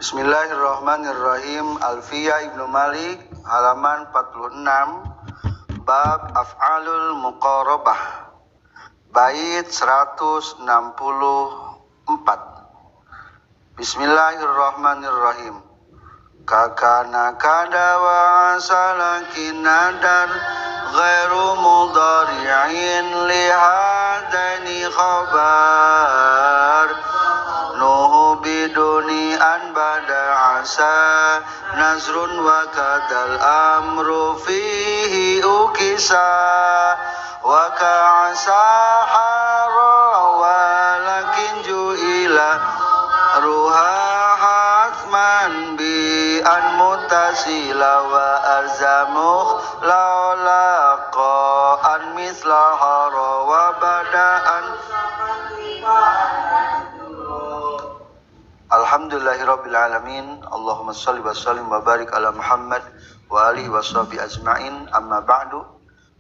Bismillahirrahmanirrahim. Alfiyah Ibnu Malik halaman 46 bab af'alul muqarabah bait 164. Bismillahirrahmanirrahim. Kakana kada wa asalakin nadar ghairu mudari'in lihadani khabar nuhu biduni an bada asa nazrun wa kadal amru fihi ukisa wa ka'asa hara walakin ju'ila ruha hatman bi an mutasila wa arzamuh laulaqa an misla hara wa bada'an. Alhamdulillahirabbil alamin. Allahumma shalli wa sallim wa barik ala Muhammad wa alihi washabi ajmain. Amma ba'du.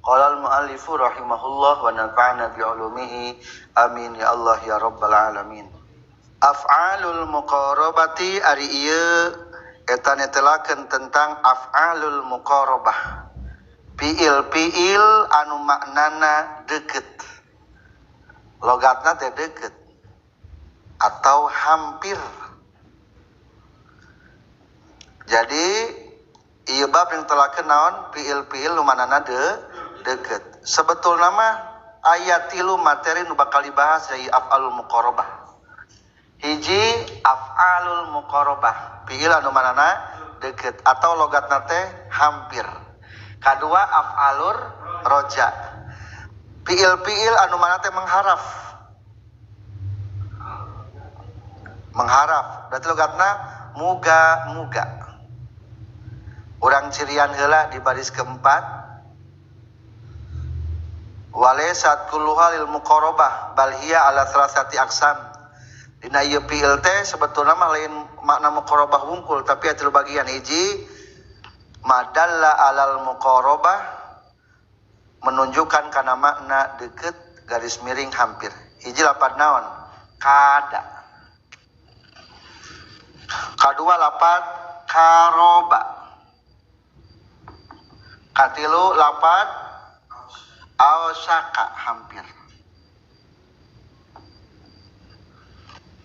Qala al muallifu rahimahullah wa nafa'ana bi ulumihi. Amin ya Allah ya rabbal alamin. Af'alul muqarabati ari ieu eta netelakeun tentang af'alul muqarabah. Fiil-fiil anu maknana deukeut. Logatna teh deukeut atau hampir. Jadi ieu bab yang telakeun naon fiil-fiil nu manana deukeut. Sebetulna mah aya tilu materi nu bakal dibahas dari af'alul muqarabah. Hiji af'alul muqarabah, fiil anu manana deukeut atau logatna teh hampir. Kadua af'alur roja, fiil-fiil anu manana teh mengharaf. Mengharap berarti logatna muga-muga. Urang cirian heula di baris keempat. Walaysat kulluha lil muqarabah bal hiya ala thalathati aqsam. Dina ieu fiil teh sebetulna mah lain makna muqarabah wungkul tapi aya tilu bagian. Hiji madalla alal muqarabah menunjukkan kana makna deukeut garis miring hampir. Hiji lapad naon? Kada. Kadua lapad karoba. Katilu lapad ausaka hampir.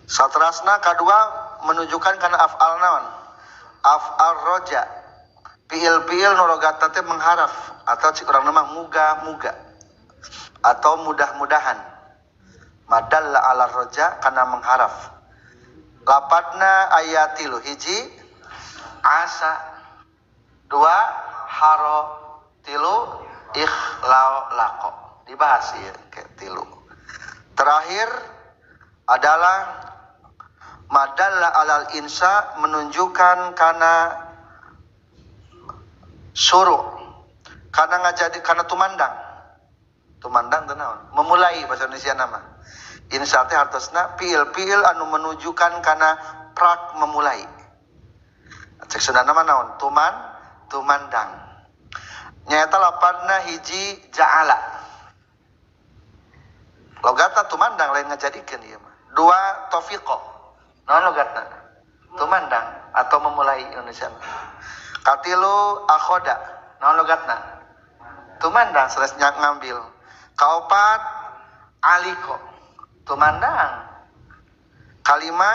Satrasna kadua menunjukkan kana af'al naon? Af'al roja. Fiil-fiil nu logatna teh mengharap atau cik urang mah muga-muga atau mudah-mudahan. Madalla ala roja kana mengharap. Lapadna ayat tilu, hiji asa, dua haro, tilu ikhlau lako. Dibahas ya ke tilu. Terakhir adalah madalla alal insa menunjukkan kana suruh, kana ngajadi, kana tumandang. Tumandang teh naon? Memulai bahasa Indonesia nama. Insa teh hartosna fiil-fiil anu menunjukkan kana prak memulai. Cek sundana mah naon? Tuman, tumandang. Nyaeta lapadna hiji ja'ala. Logatna tumandang lain ngajadikeun ieu mah. Dua tofiqo. Naon logatna? Tumandang atau memulai Indonesia. Katilu akhoda. Naon logatna? Tumandang sanes ngambil. Kaopat aliko. Tumandang. Kalima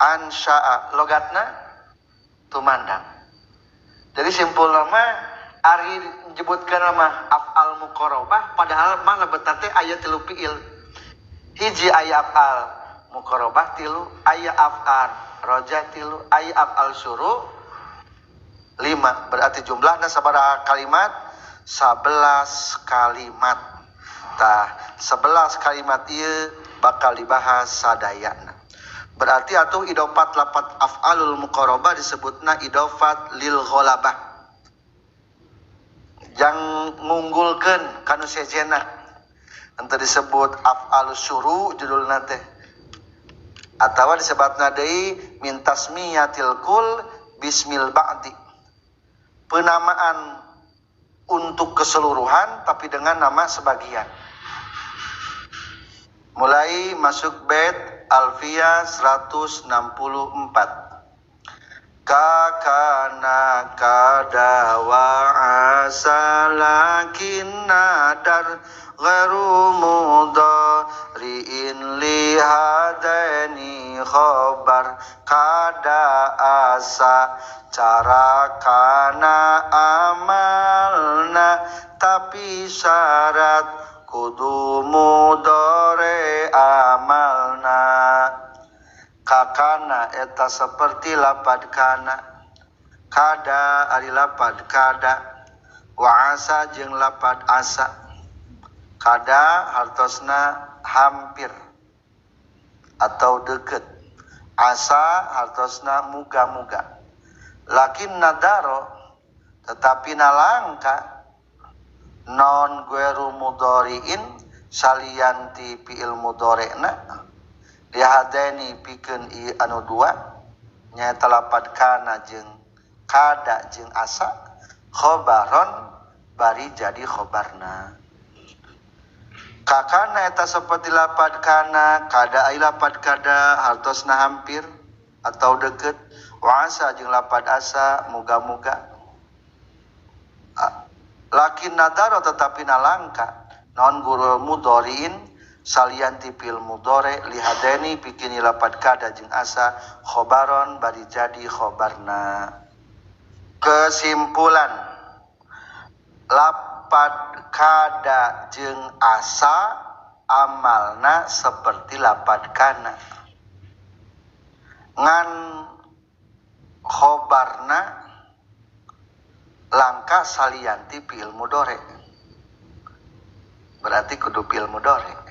ansya'a logatna tumandang. Jadi simpul nama ari menyebutkan nama af'al muqarabah padahal mah lebetna teh aya tilu fiil. Hiji aya af'al muqarabah tilu, aya af'al roja tilu, aya af'al syuru 5. Berarti jumlahna sabaraha kalimat? 11 kalimat. Tah 11 kalimat ieu bakal dibahas sadayana. Berarti atuh idofat lapat af'alul muqarabah disebutna idofat lil ghalabah. Yang ngunggulkeun kanu sejena. Ente disebut af'alus syuru judulna teh. Atawa disebutna deui min tasmiyatil kul bismil ba'di. Penamaan untuk keseluruhan tapi dengan nama sebagian. Mulai masuk bait Alfiyah 164. Kakana kada wa asa lakin nadar ghairu mudari'in li hadani khobar kada asa cara kana amalna tapi syarat kudu mudore amalna. Kakana eta seperti lapad kana, kada ari lapad kada, wa asa jeung lapad asa. Kada hartosna hampir atau deket, asa hartosna muga-muga. Lakin nadaro tetapi nalangka non gueru mudoriin salianti fi'il mudorena lihadeni pikeun ieu anu dua nyaeta lapad kana jeung kada jeung asa khobaron bari jadi khobarna. Kakana eta seperti lapad kana, kada ai lapad kada hartosna hampir atau deket, wa asa jeung lapad asa muga-muga. Lakin nadaro tetapi nalangka non gurul mudoriin salianti fil mudore lihadeni pikini lapad kada jeung asa khobaron bari jadi khobarna. Kesimpulan, lapad kada jeung asa amalna seperti lapad kana, ngan khobarna langka salianti fi'il mudore, berarti kudu fi'il mudore.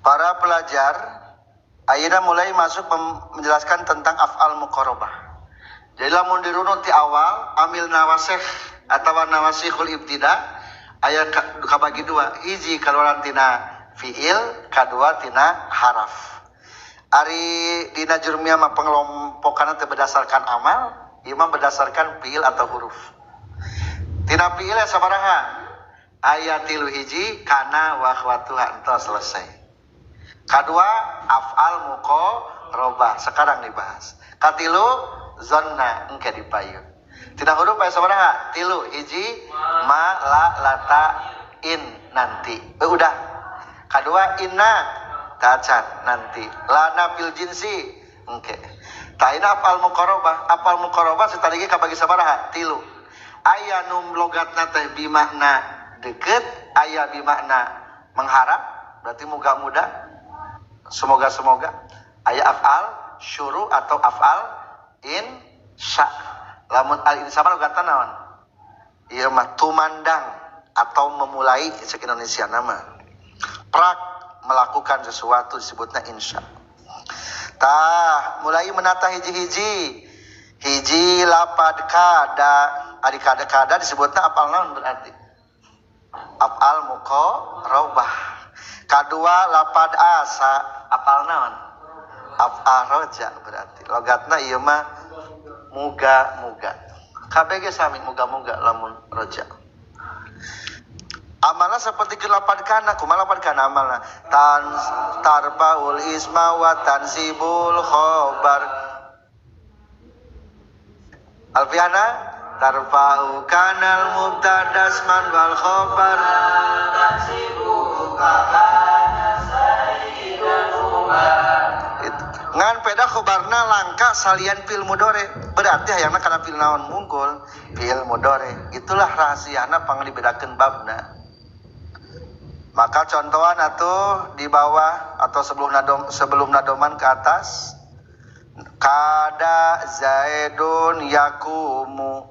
Para pelajar, ayeuna mulai masuk menjelaskan tentang af'al muqarabah. Jadi lamun dirunut ti awal amil nawasikh atawa nawasikhul ibtida aya kabagi dua, hiji kaluaran tina fi'il, kadua tina haraf. Ari dina jurmiyah mah pengelompokanna teh berdasarkan amal, ieu mah berdasarkan fi'il atau huruf. Tina fi'il sabaraha? Aya 3 hiji kana wa akhwatuha, entos selesai. Kadua af'al muqarabah sekarang dibahas. Katilu zonna engke dipayun. Tina huruf aya sabaraha? 3 hiji ma la lata in nanti. Udah. Kadua inna tacan nanti. Lana fil jinsi engke. Taina af'al muqarabah, af'al muqarabah satadi ge kabagi sabaraha? 3. Aya nu logatna teh bimakna deket, aya bimakna mengharap, berarti muga-muda, semoga-semoga. Aya af'al syuru atau af'al insya. Lamun al insya mah logatna naon? Ieu mah tumandang atau memulai cek Indonesia nama. Prak melakukan sesuatu disebutna insya. Tah, mulai menata hiji-hiji. Hiji lapad kada, ari kada-kada disebutna af'al naon berarti? Af'al muqarabah. Kadua lapad asa, af'al naon? Af'al roja berarti. Logatna ieu mah muga-muga. Kabeh ge sami muga-muga lamun roja. Amalna seperti lapad kana, kumaha lapad kana amalna? Tan tarfaul isma wa tansibul khobar. Alfiana tarfa'u kanal mubtada asman wal khobar tansibu kana sayyidan umar. Ngan peda khobarna langka salian fil mudore, berarti hayangna kana fil naon mungkul fil mudore. Itulah rahasiana pangdibedakeun babna. Maka contohan atuh di bawah atau sebelum nadoman ke atas, kada zaidun yakumu.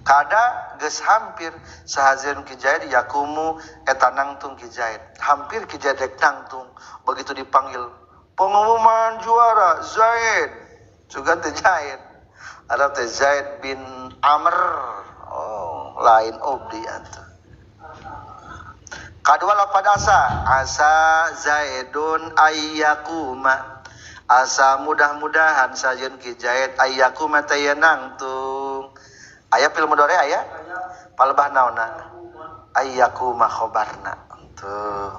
Kada geus hampir sahazeun ki Zaid yakumu eta nangtung ki Zaid. Hampir ki Zaid rek nangtung, begitu dipanggil pengumuman juara Zaid, juga teh Zaid. Ada teh Zaid bin Amr. Oh, lain obdi atuh. Kadua lapad asa, asa Zaidun ayyakuma. Asa mudah-mudahan sajeun ki Zaid ayyakuma teh nangtung. Aya fil mudhari aya? Palebah naonna? Ayyakuma khobarna. Tuh.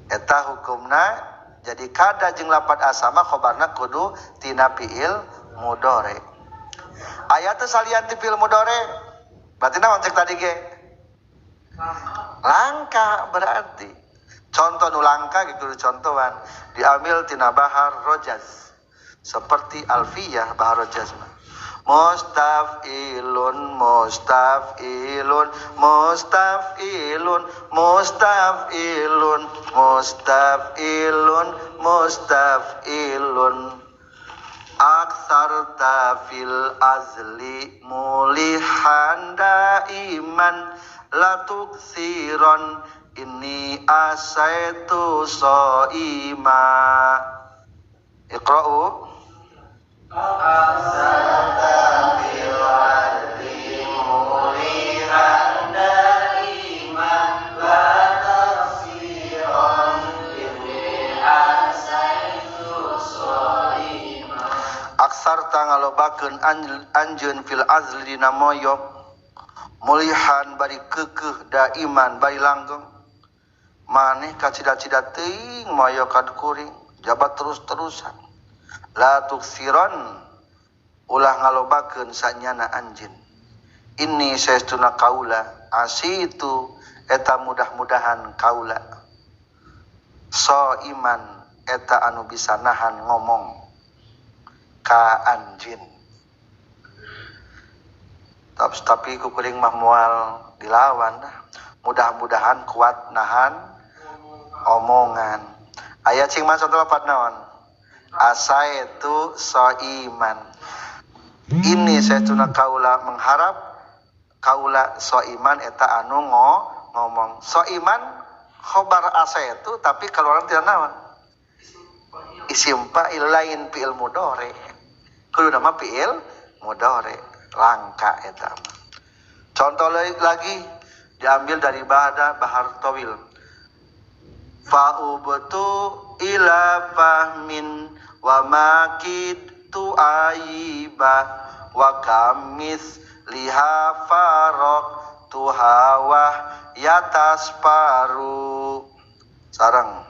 Eta hukumna Jadi kada jeung lapat asama khobarna kudu tina fiil mudhari. Aya teu salian ti fiil mudhari? Berarti naon cek tadi ge? Langka berarti. Contoh nu langka gitu contohan diambil tina bahar rojaz. Seperti alfiyah bahar rojaz mah. Mustaf'ilun mustaf'ilun mustaf'ilun mustaf'ilun mustaf'ilun mustaf'ilun aksarta fil azli mulihan daiman latuksiron inni asaitu soima. Iqra'u. Aksarta fil azli mulihan daiman latuksiron inni asaitu soima. Aksarta ngalobakeun anjeun fil azli dina moyok mulihan bari keukeuh daiman bari langgeng. Maneh kacida-cida teuing moyok ka kuring jabat terus-terusan. La tuksiron ulah ngalobakeun sanyana anjeun. Inni saestuna kaula asitu eta mudah-mudahan kaula so iman eta anu bisa nahan ngomong ka anjeun. Tapi kukuring mah moal dilawan dah. Mudah-mudahan kuat nahan omongan. Aya cing mah contoh lapat naon? Asaitu soiman. Ini saestuna kaula mengharap kaula soiman eta anu ngomong. Soiman khobar asaitu tapi kaluaran tidak naon? Isim fa'il lain fi'il mudhari. Kudu nama fi'il mudhari langka eta. Contoh lagi diambil dari bahada bahar tawil. Fa'ubtu ila fahmin wa makid tu aiba wa kamis liha farok tuhawah yatasparu. Sarang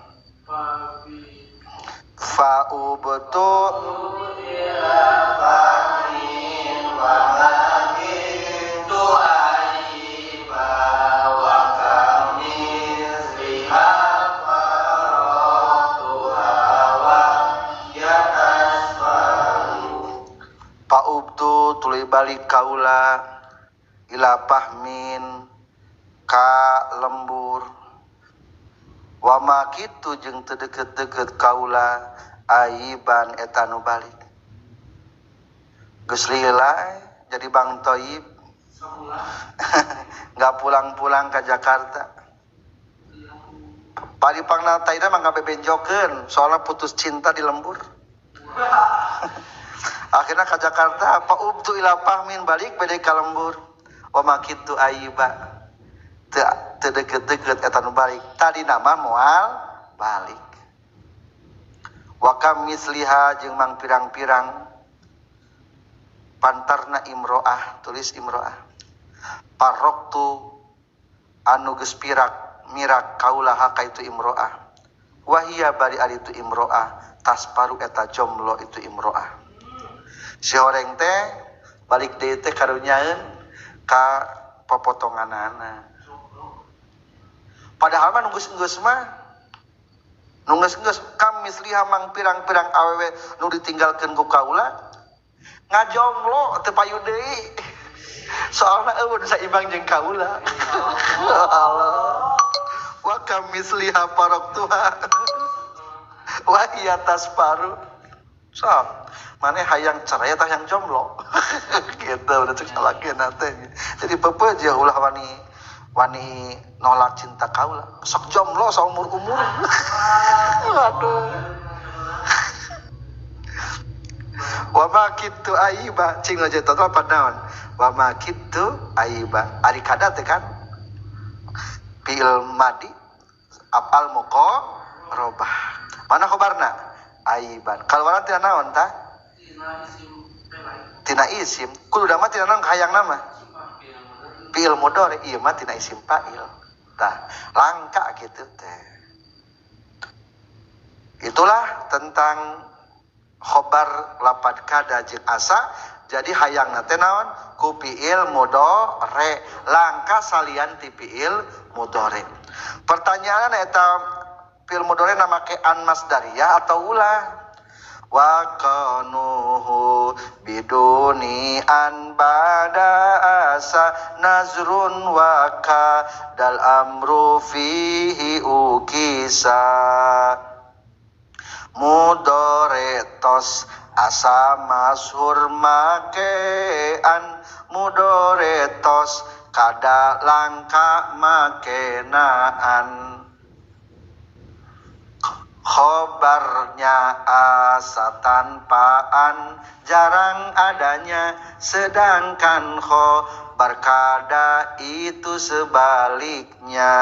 fa'ubtu ila fahmin wa makid tu aiba wa kamis liha farok tuhawah yatasparu. Fa'ubtu tuluy balik kaula ila fahmin ka lembur wa makitu jeung teu deukeut-deukeut kaula aiban eta nu balik. Geus lila jadi Bang Toyib nggak pulang-pulang ke Jakarta. Paripangna taina mah ngabebenjokeun soalna putus cinta di lembur. Akhirnya ke Jakarta apa ubtu ila fahmin balik bade ka lembur wa makitu aiba teu deukeut-deukeut eta nu balik. Tadi nama moal balik. Wa kam misliha jeung mang pirang-pirang pantarna imro'ah, tulis imro'ah. Paroktu anu geus pirak mirak kaula ka itu imro'ah. Wahia bari ari itu imro'ah tasparu eta jomblo itu imro'ah. Si horeng teh balik deui teh karunyaeun ka popotonganana. Padahal mah nunggus-enggeus mah nunggus-enggeus kam misliha mang pirang-pirang awewe nu ditinggalkeun ku kaula ngajomblo teu payu deui. Soalna eueun saimbang jeung kaula. Allah. Wa kam misliha paroktuha wa hiya tasparu. Sok maneh hayang cerai atau hayang jomblo. Gitu udah cek salakina teh. Jadi pepeje ulah wani nolak cinta kaula. Sok jomblo saumur-umur. Aduh. Wa ma kitu aiba cing aja total padaon. Wa ma kitu aiba. Ari kada teh kan fi'il madi afal muqarabah. Mana khobarna? Aiban. Kaluaran tina naon tah? Tina isim. Kudu mah tina naon hayang nama? Fi'il mudhari ieu mah tina isim fa'il. Tah, langka kitu teh. Itulah tentang khobar lapad kada jeung asa. Jadi hayangna teh naon? Ku fiil mudhari, langka salian ti fiil mudhari. Pertanyaan eta fiil mudhari make an masdariyah atau ulah? Wa qanuhu biduni an bada asa nazrun wa ka dal amru fihi ukisa mudoretos asa mashur makean mudoretos kada langka makenaan khobarnya asa tanpaan jarang adanya, sedangkan khobar kada itu sebaliknya.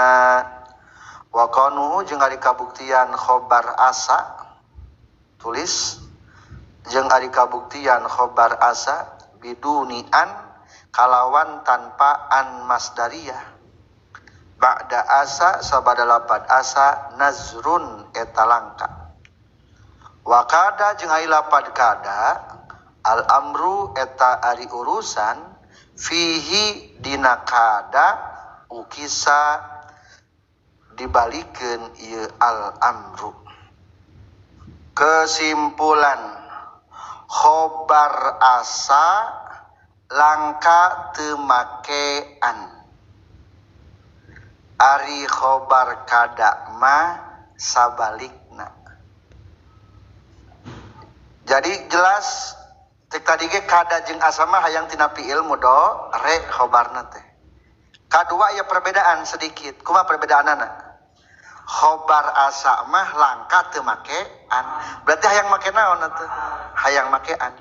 Wa qanuhu jeung ari kabuktian khobar asa, tulis jeung ari kabuktian khobar asa biduni an kalawan tanpa an masdariyah. Ba'da asa sabada lapad asa nazrun eta langka. Wa kada jeung ari lapad kada al amru eta ari urusan fihi dina kada ukisa dibalikeun ieu al amru. Kesimpulan khobar asa langka teu makean. Ari khobar kada mah sabalikna. Jadi jelas cek tadi ge kada jeung asa mah hayang tina fiil mudhari khobarna teh. Kadua aya perbedaan sedikit. Kumaha perbedaanana? Khobar asa mah langka teu makean. Berarti hayang make naon atuh? Hayang makean.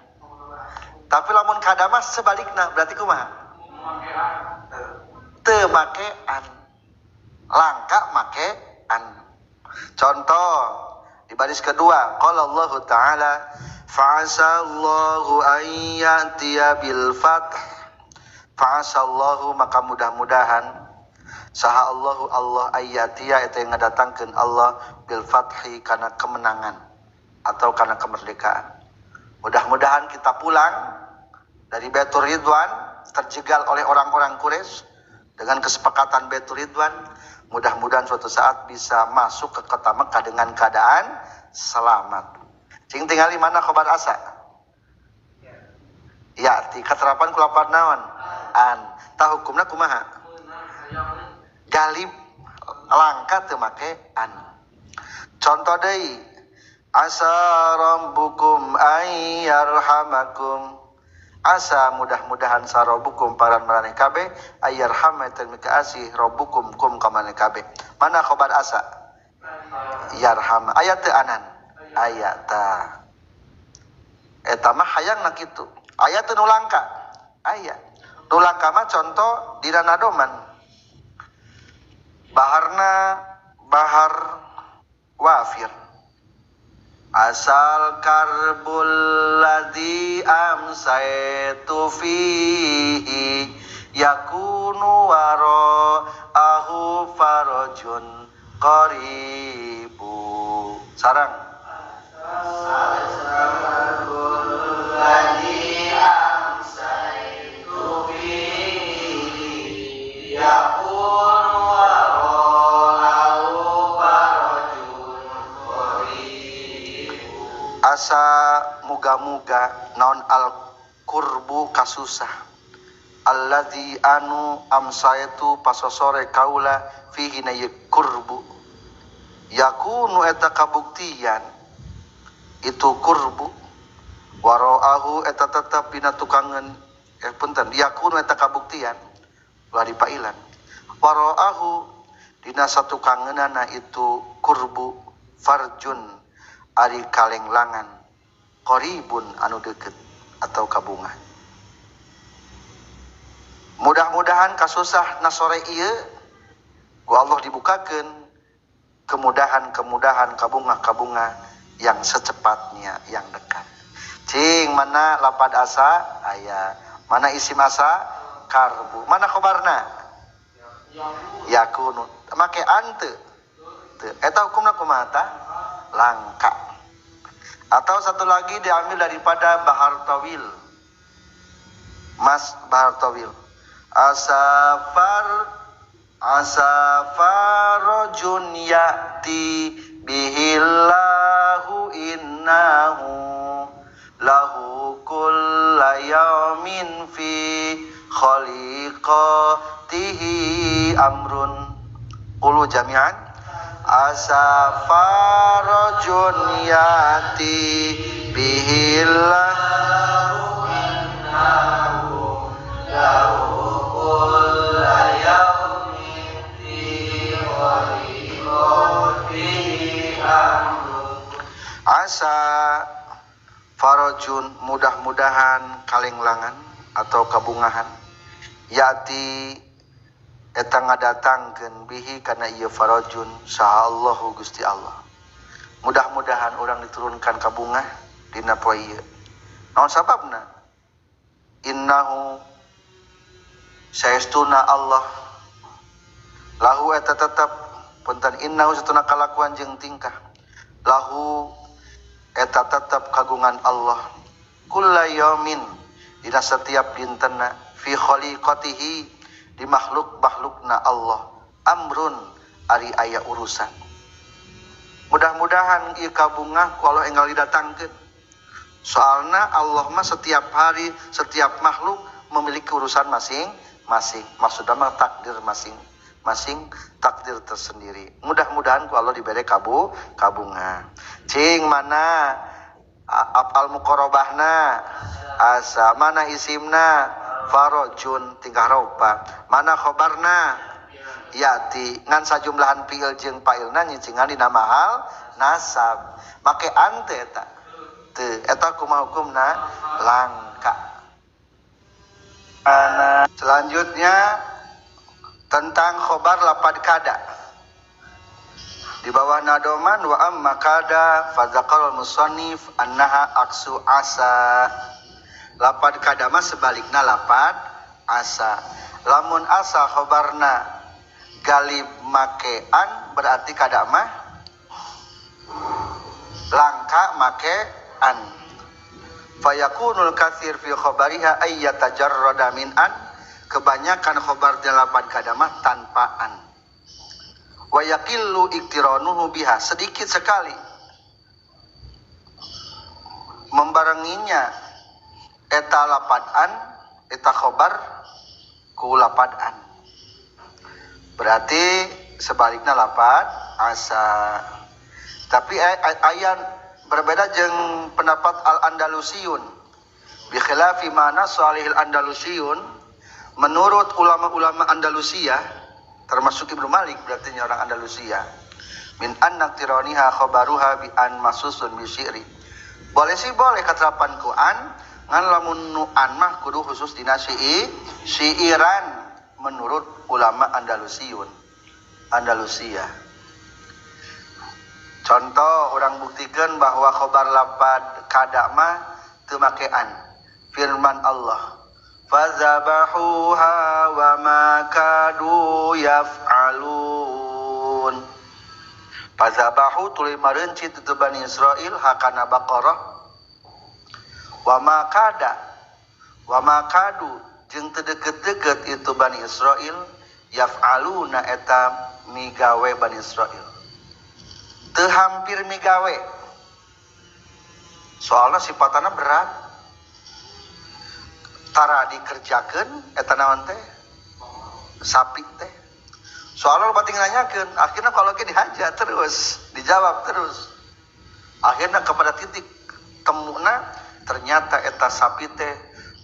Tapi lamun kada mah sebalikna, berarti kumaha? Teu makean. Langka makean. Contoh di baris kedua, qala Allah Ta'ala fa'asallahu an ya'tiya bil fath. Fa'asallahu maka mudah-mudahan saha Allahu Allah ayyatiya eta yang ngadatangkeun Allah bil fathi kana kemenangan atau kana kemerdekaan. Mudah-mudahan kita pulang dari Baitur Ridwan terjegal oleh orang-orang Quraisy dengan kesepakatan Baitur Ridwan, mudah-mudahan suatu saat bisa masuk ke kota Mekah dengan keadaan selamat. Cing tingali mana khobar asa? Ya, ti katerapan kulapan naon? An. Tah hukumna kumaha? Galib langka teu make an. Contoh deui, asa rabbukum ay yarhamakum. Asa mudah-mudahan sarobukum paran maraneh kabeh ayyarhama eta mikaasih rabbukum kum ka maneh kabeh. Mana khobar asa? Yarhama. Aya teu anan? Aya ta. Eta mah hayangna kitu. Aya teu nu langka? Aya. Nu langka mah contoh dina nadoman. Baharna bahar wafir. Asal karbul ladzi amsaitu fihi yakunu wara'ahu farajun qaribu. Sarang asal karbul ladzi amsaitu fihi yakunu wara'ahu farajun qaribu. Asa muga-muga naon al kurbu kasusah alladzi anu amsaitu pasosore kaula fihi na kurbu yakunu eta kabuktian itu kurbu waroahu eta tetep dina tukangeun punten yakunu eta kabuktian ulah dipailan waroahu dina satukangeunana itu kurbu farjun ari kalenglangan qaribun anu deket atau kabungan. Mudah-mudahan kasusah na sore ieu ku Allah dibukakeun kemudahan-kemudahan kabunga-kabunga yang secepatnya yang dekat. Cing mana lapad asa aya, mana isim asa karbu, mana khobarna yakunu make ante teu eta hukumna kumaha tah? Langka. Atau satu lagi diambil daripada Bahar Tawil. Mas Bahar Tawil. Asafarojun ya'ti bihillahu innahu lahu kulla yaumin fi khaliqatihi amrun. Qulu jami'an. Asafarojun ya'ti bihillahu innahu lahu kulla yaumin fi khaliqatihi amrun. Asa farajun mudah-mudahan kalenglangan atau kabungahan yati eta ngadatangkeun bihi kana ieu farajun saha Allahu Gusti Allah. Mudah-mudahan urang diturunkan kabungah dina poe ieu. Naon sababna? Innahu saestuna Allah lahu eta tetep punten innahu satuna kalakuan jeung tingkah lahu eta tetep kagungan Allah kulla yaumin dina setiap dintena fi khaliqatihi di makhluk-makhlukna Allah amrun ari aya urusan. Mudah-mudahan ieu kabungah ku Allah enggal didatangkeun. Soalna Allah mah setiap hari setiap makhluk memiliki urusan masing-masing. Maksudna mah takdir masing-masing, takdir tersendiri. Mudah-mudahan ku Allah diberi kabungah. Cing mana afal muqarabahna asa, mana isimna farojun tingkah roba, mana khobarna yati ngan sajumlahan fiil jeung fa'ilna nyicingan dina mahal nasab make ante eta teu eta kumaha hukumna langka. Ana selanjutnya tentang khobar lapad kada di bawah nadoman wa amma kada fa dzakara al-musannif annaha aksu asa. Lapad kada mah sebalikna lapad asa. Lamun asa khobarna galib makean berarti kada mah langka makean. Fayakunul katsir fi khabariha ay yatajarrada min an. Kebanyakan khobar di lapad kada mah tanpa an. Wa yaqillu iktiranuhu biha, sedikit sekali membarenginya eta lapad an, eta khobar ku lapad an. Berarti sebaliknya lapad asa. Tapi ayat berbeda jeung pendapat al-Andalusiyun. Bi khilafi ma nassa alaihi al-Andalusiyun, menurut ulama-ulama Andalusia termasuk Ibnu Malik berarti orang Andalusia, min anna tiraniha khabaruha bi an masusun bi syi'ri. Boleh sih boleh katerapan ku an, ngan lamun nu an mah kudu khusus dina syiiran menurut ulama Andalusiyun, Andalusia. Contoh orang buktikan bahwa khobar lapad kada mah teu make an. Firman Allah, fazabahuha wa ma kadu yaf'alun. Fazabahu tuluy mareuncit itu Bani Israil hakana Baqarah. Wa ma kada wa ma kadu jeung teu deukeut-deukeut itu Bani Israil yaf'aluna eta migawe Bani Israil. Teu hampir migawe. Soalna sifatna berat. Tara dikerjakeun eta naon teh? Sapi teh. Soalna loba ting nanyakeun, akhirna kalau ge dihaja terus, dijawab terus. Akhirna kepada titik temuna ternyata eta sapi teh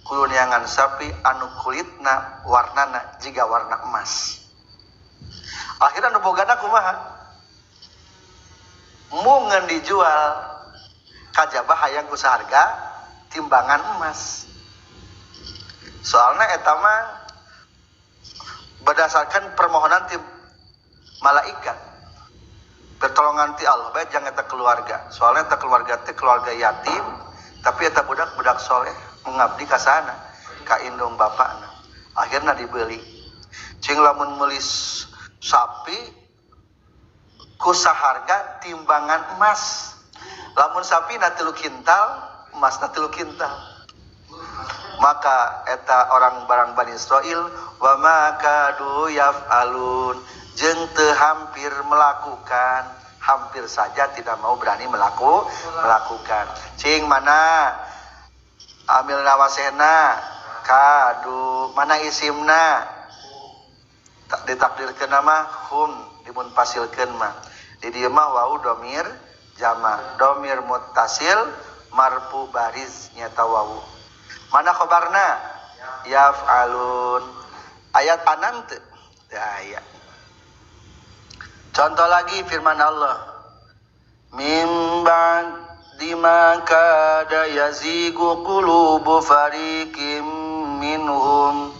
kudu neangan sapi anu kulitna warnana jiga warna emas. Akhirna nu bogana kumaha? Mungeun dijual kajaba hayang ku saharga timbangan emas. Soalnya eta mah berdasarkan permohonan ti malaikat. Pertolongan ti Allah bae jangan eta keluarga. Soalnya eta keluarga teh keluarga yatim, tapi eta budak-budak soleh mengabdi ka sana, ka indung bapakna. Akhirna dibeli. Cing lamun meuli sapi Ku saharga timbangan emas. Lamun sapina 3 kintal, emasna 3 kintal. Maka eta orang barang Bani Israil wa ma kadu yaf'alun jeung teu hampir melakukan, hampir saja tidak mau berani melakukan. Cing mana amil nawasehna kadu, mana isimna ditakdirkeun mah hum dimunfasilkeun mah. Di dieu mah wau domir jama, domir muttasil marfu bariz nyata wau. Mana khobarna? Yaf'alun. Ayat anan teu? Teu aya. Contoh lagi firman Allah. Mim ba'di ma kada yazigu qulubu fariqim minhum.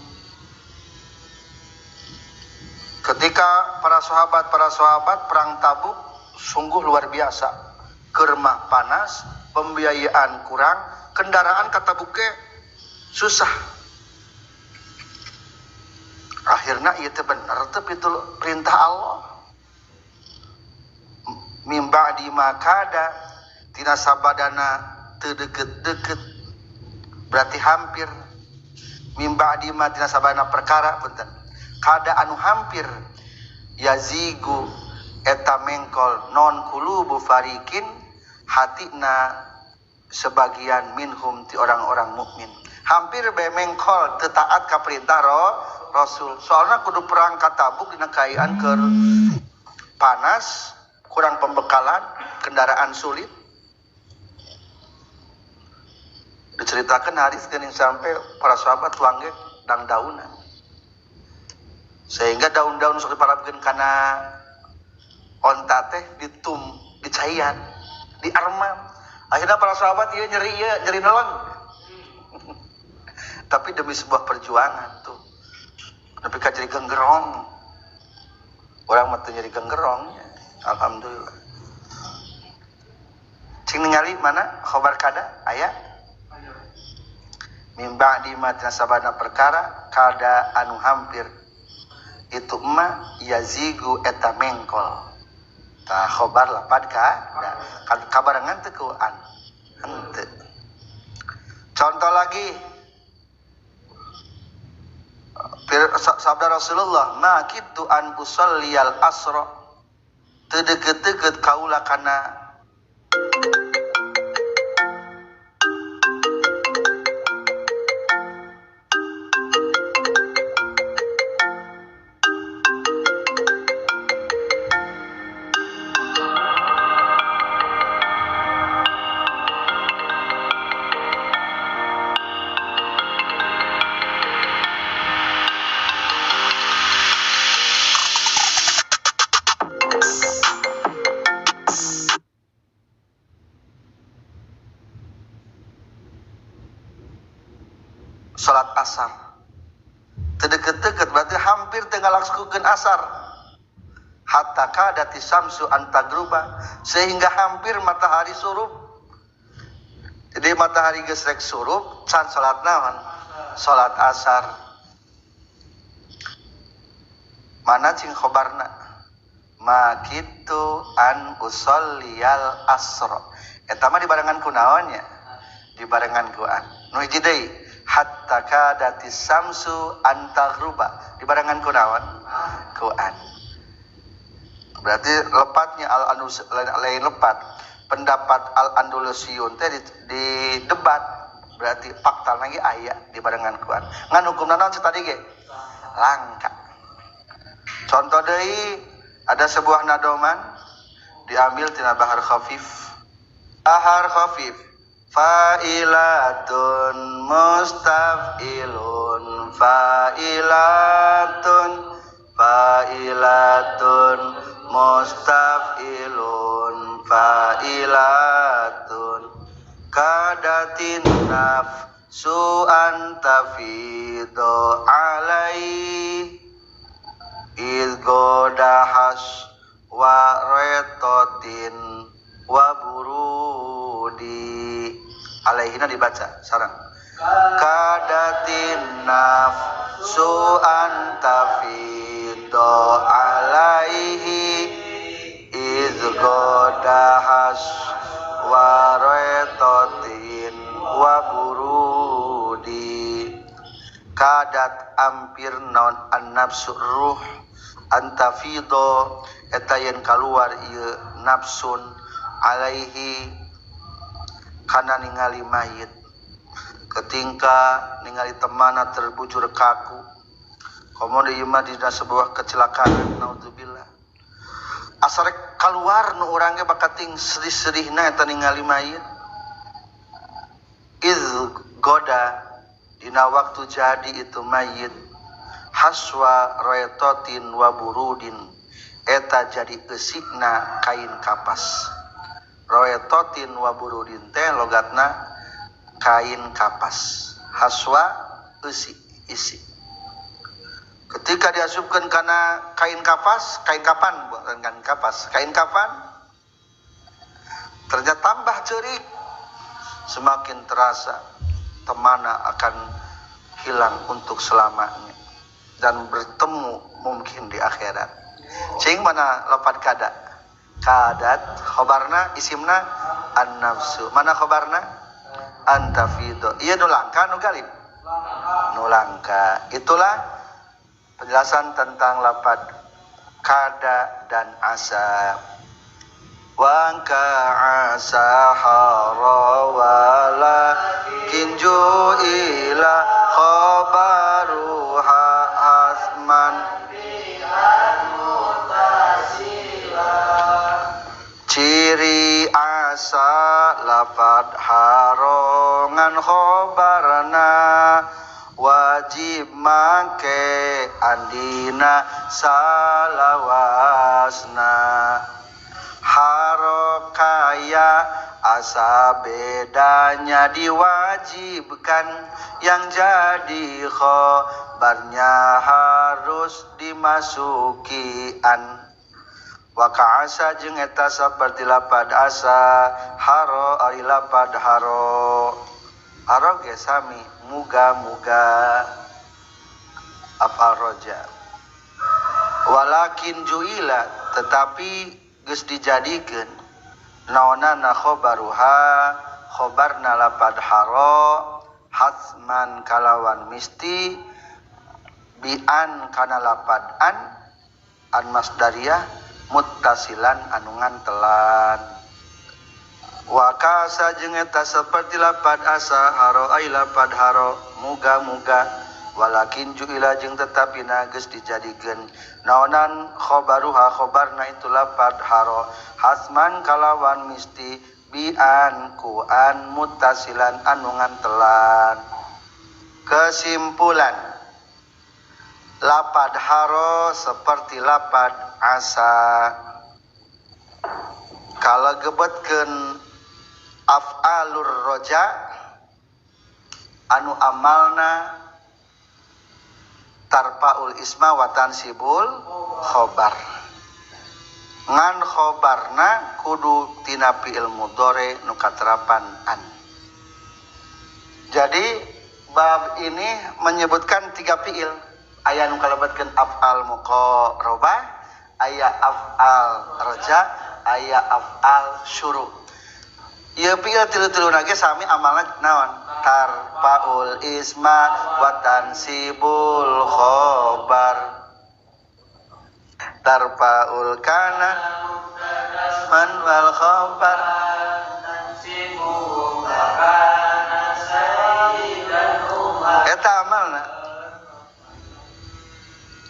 Ketika para sahabat perang Tabuk sungguh luar biasa. Kermah panas, pembiayaan kurang, kendaraan ka Tabuk ge susah. Akhirnya ieu teh bener teh itu perintah Allah. Mim ba'di ma kada tina sabadana teu deukeut-deukeut berarti hampir. Mim ba'di ma tina sabadana perkara punten. Kada anu hampir yazigu eta mengkol non kulubu farikin hatina sebagian minhum ti orang-orang mukmin. Hampir bae mengkol teu taat ka perintah Rasul. Soalna kudu perang ka Tabuk dina kaayaan keur panas, kurang pembekalan, kendaraan sulit. Diceritakan hadis geuning sampai para sahabat tuang ge dangdaunan. Sehingga daun-daun sok diparabkeun kana onta teh ditum, dicaian, diarmam. Akhirnya para sahabat ieu nyeri neleng. Tapi demi sebuah perjuangan tuh. Nepi ka jadi genggerong. Urang mah teu nyeri genggerong. Alhamdulillah. Cing ningali mana khobar kada aya? Mim ba'di ma sabana perkara kada anu hampir itu ma yazigu eta mengkol. Tah khobar lapad ka kabarengan teu ku an henteu. Contoh lagi sabda Rasulullah ma kitu an usalliyal asra teu deukeut-deukeut kaula kana salat asar. Teu deukeut-deukeut berarti hampir teu ngalaksanakeun asar. Hatta kadati samsu antagruba, sehingga hampir matahari surup. Jadi matahari geus rek surup can salat naon? Salat asar. Mana cing khobarna? Ma kitu an usalliyal asra. Eta mah dibarengan ku naon nya? Dibarengan ku an. Nu hiji deui hatta kadati samsu antaghruba dibarengan ku naon? Ku an. Berarti lepatnya al andalus lain lepat. Pendapat al andalusiyun teh di debat berarti fakta lagi aya dibarengan ku an. Ngan hukumna naon tadi ge? Langka. Contoh deui ada sebuah nadoman diambil tina bahar khafif. Bahar khafif fa'ilatun mustaf'ilun fa'ilatun fa'ilatun mustaf'ilun fa'ilatun kadatin nafsu antafido alai idgodahas wa retotin wa burudi alaihina dibaca sarang kadatin nafsu antafido alaihi goda has waretotin wa burudi kadat ampir naon an-nafsu ruh antafido eta yen kaluar ieu nafsun alaihi kana ningali mayit ketingka ningali temana terbujur kaku komo deui mah dina sebuah kecelakaan naudzubillah asa rek kaluar nu urang ge bakating sedih-sedihna eta ningali mayit iz goda dina waktu jadi itu mayit haswa roetotin wa burudin eta jadi eusikna kain kapas roetotin wa burudin teh logatna kain kapas haswa eusi isi ketika diasupkeun kana kain kapas kain kapan bukan kain kapas kain kapan ternyata tambah ceurik semakin terasa temana akan hilang untuk selamanya dan bertemu mungkin di akhirat. Cing mana lapan kada? Kadat khobarna isimna an-nafsu. Mana khobarna? Antafido. Ieu nu langka nu galib? Nu langka. Itulah penjelasan tentang lapad kada dan asa. Wangka asa harawala kinju ila khabaruha asman ciri asa lapad harongan khobarna wajib make andina salawasna harokaya asa bedanya diwajibkan yang jadi khobarnya harus dimasukian waka asa jeung eta saperti lapad asa haro ari lapad haro haro ge sami muga-muga afal roja walakin juila tetapi geus dijadikeun naonana khobaruha khobarna lapad haro hatman kalawan misti bian kana lapad an an masdariyah muttasilan anu ngantelan wa kasa jeung eta saperti lapad asa haro ai lapad haro muga-muga walakin juila jeung tetapina geus dijadikeun naonan khobaruha khobarna itu lapad haro hasman kalawan misti bian kuan muttasilan anu ngantelan. Kesimpulan lapad haro seperti lapad asa kalau gebetkeun af'alur roja anu amalna tarpaul isma wa tansibul khobar ngan khobarna kudu tina fi'il mudhari nu katerapan an. Jadi bab ini menyebutkan tiga fi'il aya nu kalebetkeun af'al muqarabah aya af'al roja aya af'al syuru. Ieu fi'il tilu-tiluna ge sami amalna naon tarfaul isma wa tansibul khobar tarfaul kana man wal khobar eta amalna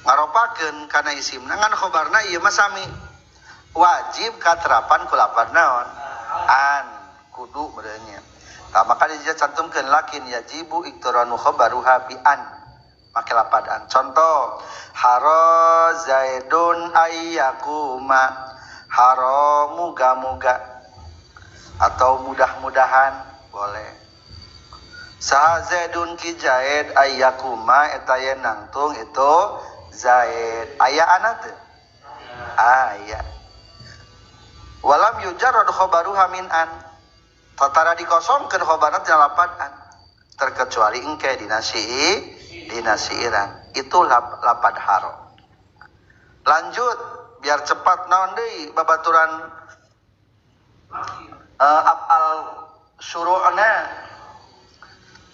ngaropakeun kana isimna ngan khobarna ieu mah sami wajib katerapan ku lapad naon an kudu berenya. Tah maka dia cantumkeun lakin yajibu iktiranu khabaruha bi an make lapad an. Contoh haro zaidun ayyakuma haro muga-muga atau mudah-mudahan boleh. Saha zaidun ki zaid ayyakuma eta yen nangtung itu zaid aya ana teu aya walam yujarrad khabaruha min an tatara dikosongkeun khabarna tina lapad an terkecuali engke dina siiran itu lapad haro. Lanjut biar cepat naon deui babaturan Af'al syuru'na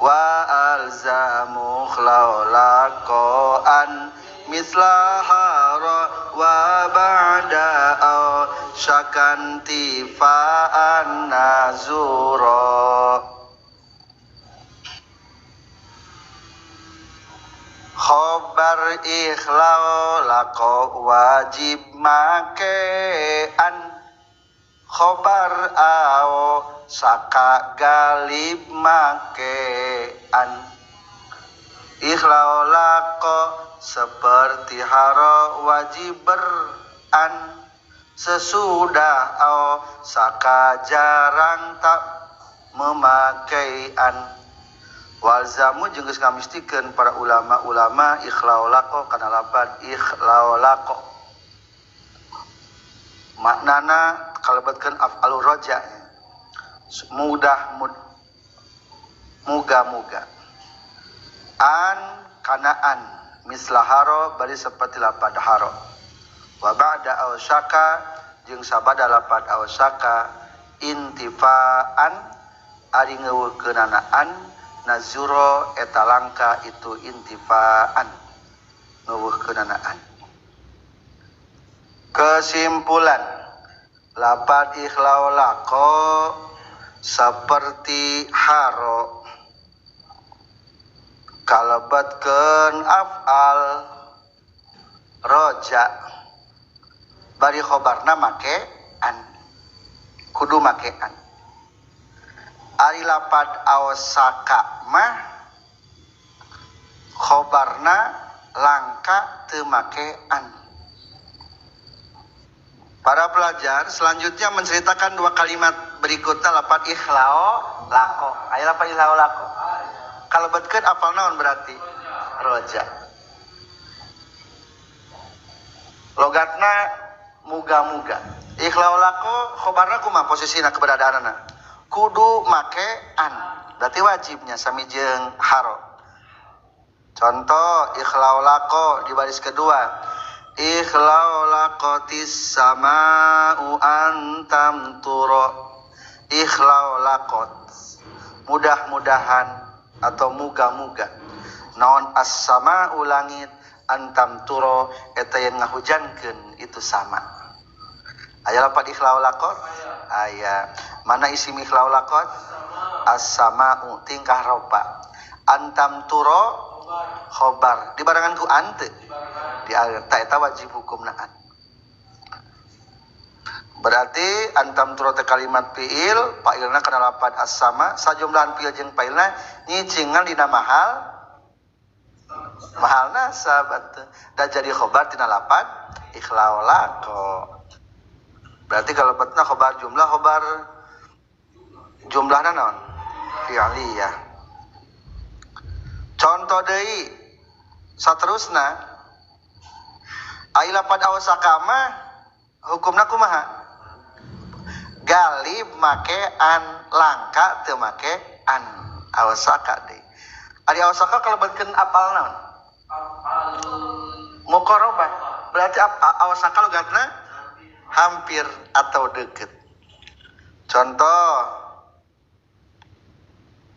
wa alzamu khlaulaqan misla hara wa ba'da au syakanti fa'an nazura. Khobar ikhlau lako wajib makean khobar ao saka galib makean. Ikhlau lako seperti haro wajib beran sesudah ao saka jarang tak memakaian. Walzamu jeung geus ngamistikeun para ulama-ulama ikhlau lako kana lapad ikhlau lako. Maknana kalebetkeun af'alur roja mudah muga-muga an kanaan mislah haro bari seperti lapad haro wa ba'da awsaka jeung sabada lapad awsaka intifaan ari ngeuweukeunanaan nazuro eta langka itu intifaan ngeuweukeunanaan. Kesimpulan lapad ikhlau lako seperti haro kalebetkeun af'al roja bari khobarna make an kudu make an. Ari lapad awsaka mah khobarna langka teu make an. Para pelajar selanjutnya menceritakan dua kalimat berikutnya lapad ikhlau lako. Ayo lapad ikhlau lako. Kalebetkeun apal naon berarti? Roja. Logatna muga-muga. Ikhlau lako khobarna kumaha posisina keberadaanna? Kudu make an. Berarti wajibnya sami jeung haro. Contoh ikhlau lako di baris kedua. Ikhlau laqatis sama'u antam turo. Ikhlau laqat mudah-mudahan atau muga-muga naon as-sama'u langit antam turo eta yang ngahujankeun itu sama. Aya lapad ikhlau laqat? Aya. Mana isim ikhlau laqat? As-sama'u tingkah ropa. Antam turo khobar dibarengan ku ante di ta eta wajib hukumna an. Berarti antam turo teh kalimat fiil, fa'ilna kana lapad as-sama, sajumlahan fiil jeung fa'ilna nyicingan dina mahal mahal nasab atuh. Da jadi khobar tina lapad ikhlau lako. Berarti kalau betna khobar jumlah khobar jumlahna naon? Fi'liyah. Contoh deui saterusna ai lapad awsaka mah hukumna kumaha? Galib make an, langka teu make an. Awsaka deui. Ari awsaka kalebetkeun apal naon? Muqarabah. Berarti awsaka logatna hampir atau deket. Contoh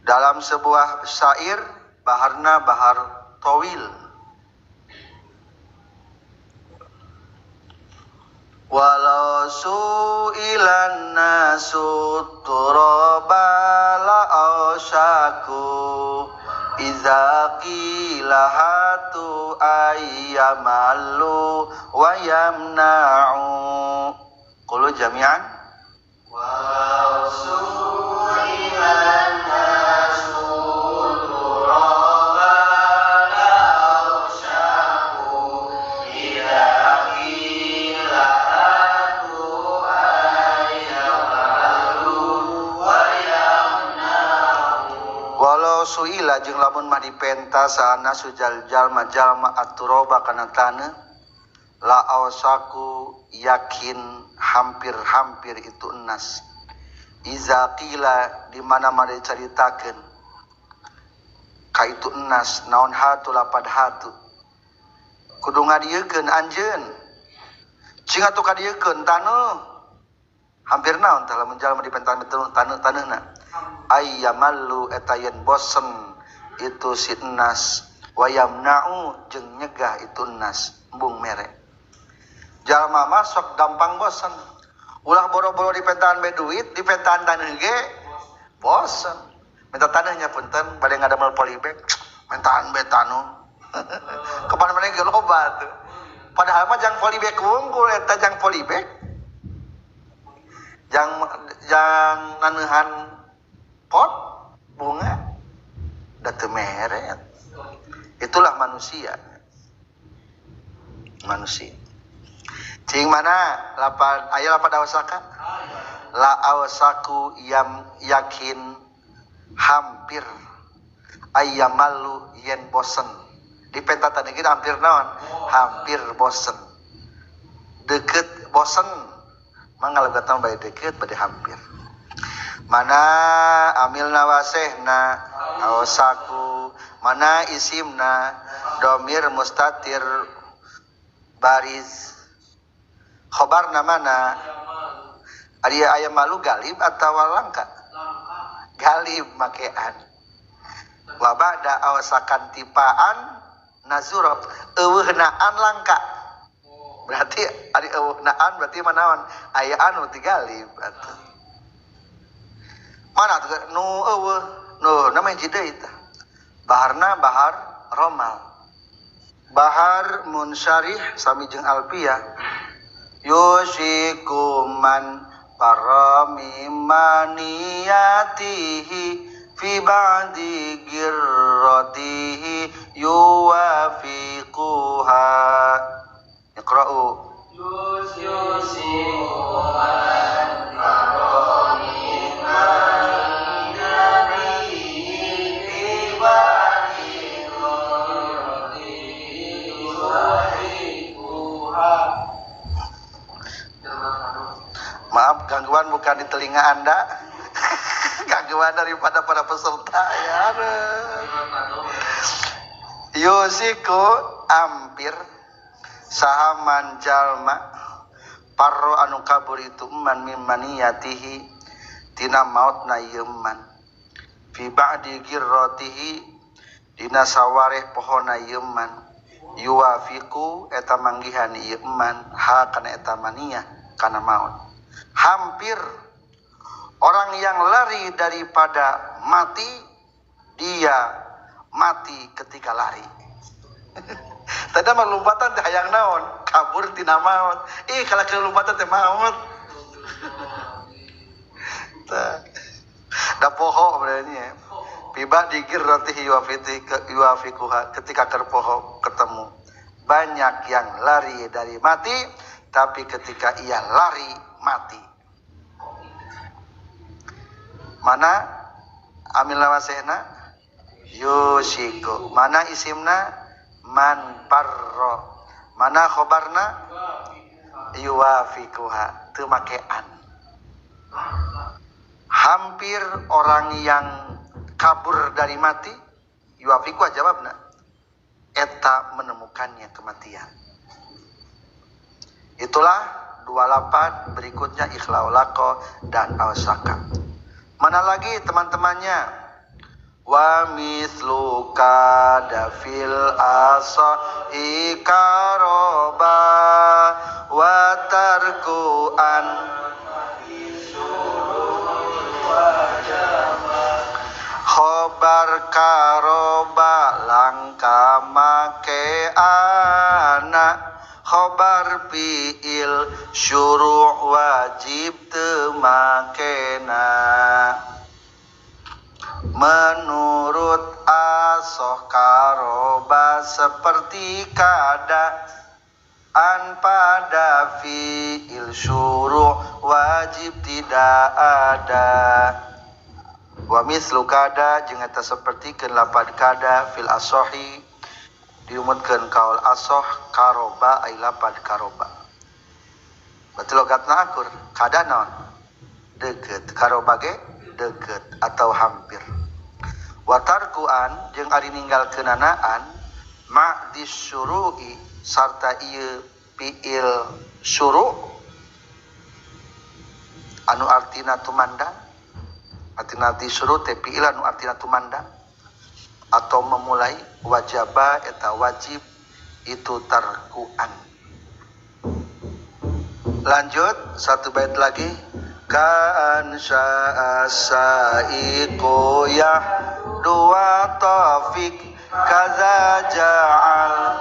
dalam sebuah syair baharna bahar tawil. Walau su'ilan nasu turaba la ausyaku iza qila hatu ayyamalu wa yamna'u. Qulu jami'an. Walau su'ilan nasu turaba la ausyaku iza qila hatu ayyamalu wa yamna'u. Walau suila jeung lamun mah dipenta saana sujal jalma jalma aturoba kana taneuh la awsaku yakin hampir-hampir itu enas. Iza qila di mana mana dicaritakeun ka itu enas naon hatu lapad hatu kudu ngadiekeun anjeun cing atuh kadiekeun taneuh Hampir naon tah lamun jalma dipentaan taneuhna. Ayyamallu eta yen bosen itu si nas wayamna'u jeung nyegah itu nas embung mere. Jalma mah sok gampang bosen. Ulah boro-boro dipentaan be duit, dipentaan taneuh ge bosen. Minta taneuhnya punten bade ngadamel polybag, mintaan be taneuh. Kapan mana ge loba tuh. Padahal mah jang polybag wungkul eta jang polybag. Jang jang naneuhan pot bunga da teu mere. Itulah manusia. Manusia. Cing mana lapan aya lapan awsaka? La awsaku yam yakin hampir ayyamalu yen bosen. Dipentatan ieu hampir naon? Hampir bosen. Deket bosen. Mangga bae deket bade hampir. Mana amilna wasehna awsaku, mana isimna domir mustatir bariz. Khobarna mana? Ari aya malu galib atawa langka? Galib makean. Wa ba'da awsakan tipaan nazuro eueuhnaan langka. Berarti ari eueuhnaan berarti manaon? Ayaan berarti galib atuh. Mana tuh nu eueuh nu nama hiji deui tah. Baharna bahar romal. Bahar munsyarih sami jeung alfiyah. Yusikuman parami maniyatihi fi ba'di girratihi yuwafiquha. Iqra'u. Yusikuman parami maniyatihi fi ba'di girratihi yuwafiquha. Maaf, gangguan bukan di telinga Anda. Gangguan daripada para peserta ya. Yusiku ampir sahaman jalma parro anu kabur itu man mimaniyatihi tina mautna ieu man fi ba'di girratihi dina sawareh pohona ieu man yuwafiqu eta manggihan ieu man ha kana eta maniyah kana maut. Hampir orang yang lari daripada mati, dia mati ketika lari. Tadi mah lompatan teh hayang naon? Kabur tina maut. Ih, kalau ke lompatan teh maut. Tah. Da poho berarti ya. Piba digirratihi yuwafiquha ketika kerpoho ketemu. Banyak yang lari dari mati, tapi ketika ia lari mati. Mana amil wasehna yusiku, mana isimna man parro, mana khobarna yuwafiquha teu makean. Hampir orang yang kabur dari mati, yuwafiquha jawabna eta menemukannya kematian. Itulah dua lapan berikutnya ikhlaulako dan awsaka. Mana lagi teman-temannya? Wa misluka dafil asa ikaroba wa tarkuan khobar karoba langka make anak khobar fi'il syuru' wajib teu makena. Menurut asoh karoba seperti keadaan pada fi'il syuru' wajib tidak ada. Wa mislu kada jeung eta sapertikeun lapad kada fil asohi diumutkeun kaul asoh karoba ai lapad karoba. Berarti logatna akur kada naon? Deukeut. Karoba ge deukeut atau hampir. Wa tarkuan jeung ari ninggalkeunanaan ma disyuru'i sarta ieu fi'il syuru' anu artina tumandang, artina disuruh teh fiil anu artina tumandang atau memulai, wajaba eta wajib itu tarkuan. Lanjut satu bait lagi. Ka ansya'a sa'iqu yahdu wa tafiq kaza ja'al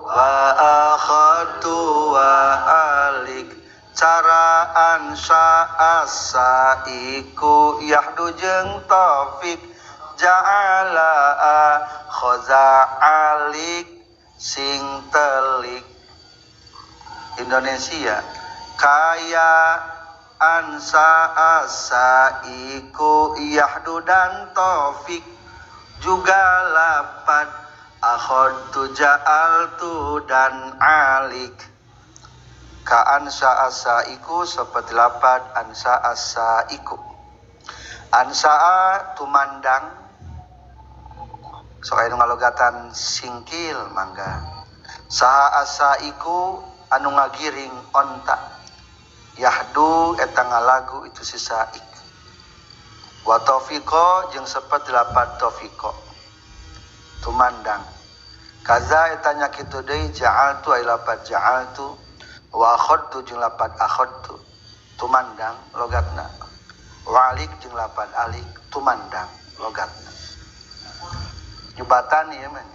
wa akhadtu wa alik. Cara ansya'a sa'iqu yahdu jeung tafiq ja'ala khoza alik sing telik. Indonesia kaya ansa asa iku yahdu dan taufik juga lapad akhadtu ja'altu dan alik. Ka ansa asa iku seperti lapad ansa asa iku. Ansaa tumandang, sok aya nu ngalogatan singkil mangga. Saha asa iku anu ngagiring onta, yahdu eta ngalagu itu si saik. Wa taufiqo jeung seperti lapad taufiqo tumandang. Kaza eta nya kitu deui ja'altu ai lapad ja'altu wa akhadtu jeung lapad akhadtu tumandang logatna. Wa alik jeung lapad alik tumandang logatna. Nyebatan ieu mah.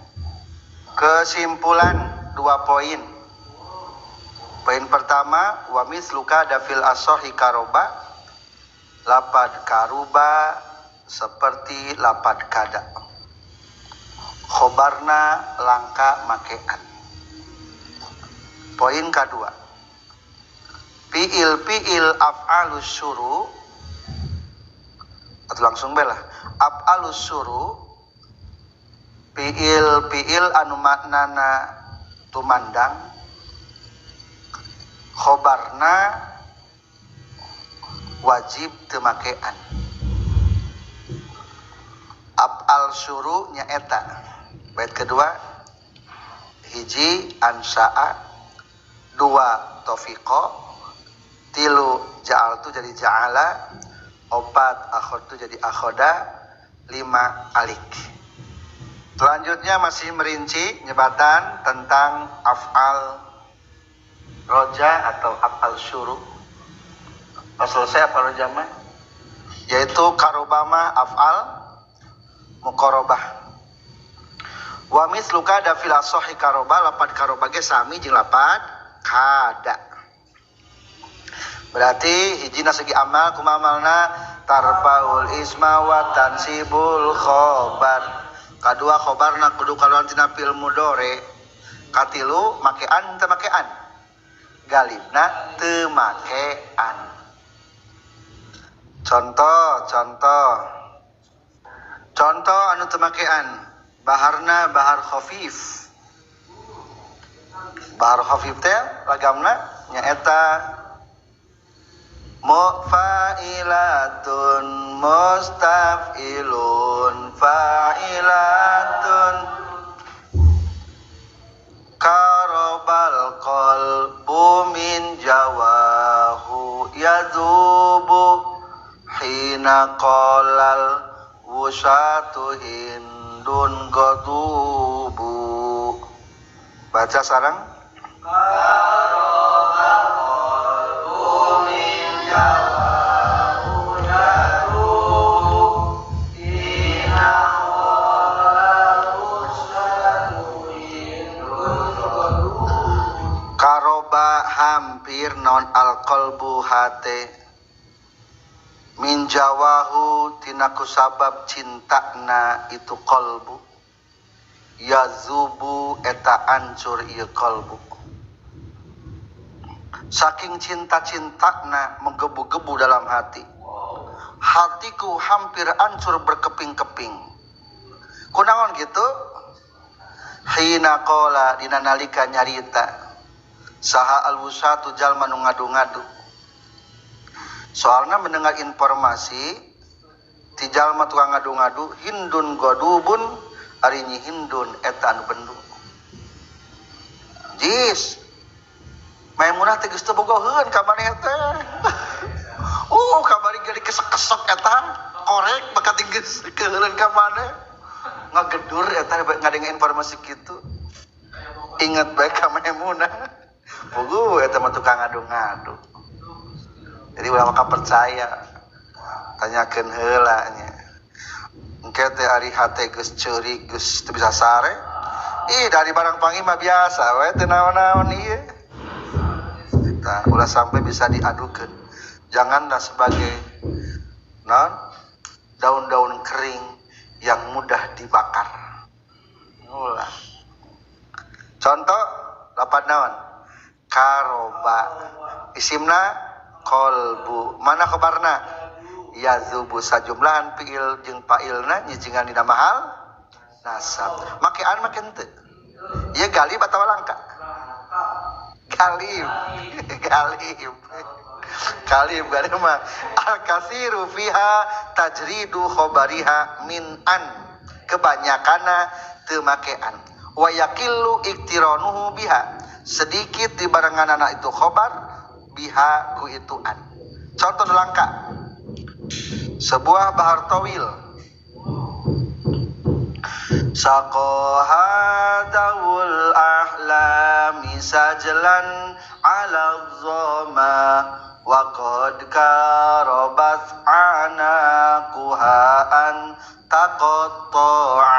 Kesimpulan 2 poin. Poin pertama, wa misluka dafil asohi karoba, lapad karuba seperti lapad kada. Khobarna langka makean. Poin kedua, fiil-fiil af'alus syuru atau langsung belah af'alus syuru, fiil-fiil anu maknana tumandang, khobarna wajib temakean. Af'al syuru nyaeta. Bait kedua, hiji ansha'a, dua taufiqo, tilu ja'altu jadi ja'ala, opat akhadtu jadi akhoda, 5 alik. Selanjutnya masih merinci nyebatan tentang af'al roja atau af'al syuru. Pas selesai af'al roja mah, yaitu karobama af'al muqarabah. Wa misluka da fil asohi karoba, lapad karoba ge sami jeung lapad kada. Berarti hijina segi amal kumaha amalna tarfaul isma wa tansibul khobar. Kadua khobarna kudu kaluan tina fil mudore. Katilu makean teu makean. Galibna teu makean. Contoh contoh anu teu makean, baharna bahar khafif. Bahar khafif teh lagamna nyaeta mufa'ilatun mustaf'ilun fa'ilatun karobal qalbu min jawahu yazubu hina qalal wusatu hindun godubu. Baca sarang karobal qalbu min jawahu yazubu hina qalal wusatu hindun godubu. Karoba hampir non alqalbu hate min jawahu tinaku sabab cintana itu qalbu, yazubu eta ancur ieu qalbu. Saking cinta-cintana menggebu-gebu dalam hati, hatiku hampir ancur berkeping-keping. Kunaon gitu? Hina qala dina nalika nyarita saha alwusatu jalma nu ngadu-ngadu. Soalna mendengar informasi ti jalma tukang ngadu-ngadu hindun godubun ari nyi hindun eta anu bendu. Jis Maimunah teh geus teu bogoheun ka maneh teh. Oh, kabari jadi kesek-kesek eta korek bakat geus keuheuleun ka maneh. Ngagedur eta ngadenge informasi kitu. Ingat bae ka Maimunah. Puguh eta mah tukang ngadu-ngadu. Jadi ulah maka percaya. Tanyakeun heula nya. Engke teh ari hate geus ceurik geus teu bisa sare. Ih, dari barang panggih mah biasa we teu naon-naon ieu. Tah, ulah sampai bisa diadukeun. Janganlah sebagai non daun-daun kering yang mudah dibakar. Ulah. Contoh lapan naon? Karoba. Isimna kolbu. Mana khobarna? Yazubu sajumlahan fiil jeung fa'ilna nyijingan dina mahal nasab. Make an make henteu. Ieu galib atawa langka? Galib. Galib. Galib galib mah al katsiru fiha tajridu khabariha min an. Kebanyakanna teu makean. Wa yaqillu iktiranuhu biha. Sedikit dibarenganana itu khobar biha ku itu an. Contoh langka. Sebuah bahar tawil. Saqaha dawul ahlami sajlan ala dhama wa qad karabat anaquha an taqatta'a.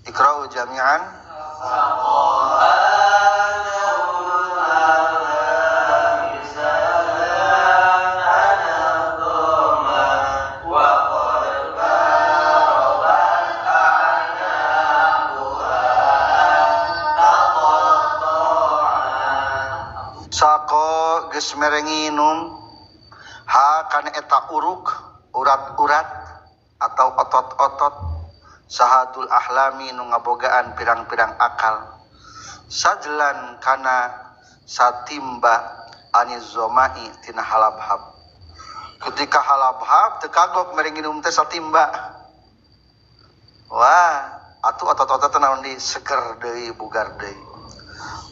Iqra'u jami'an. Saqaha dawul ahlami sajlan ala dhama wa qad karabat anaquha an taqatta'a. Saqo geus merenginum ha kana eta uruk, urat-urat atau otot-otot sahadul ahlami nu ngabogaan pirang-pirang akal sajlan kana satimba anizomai tina halabhab. Ketika halabhab teu kagok merenginum teh satimba. Wah, atuh otot-otot naon di seger deui bugar deui.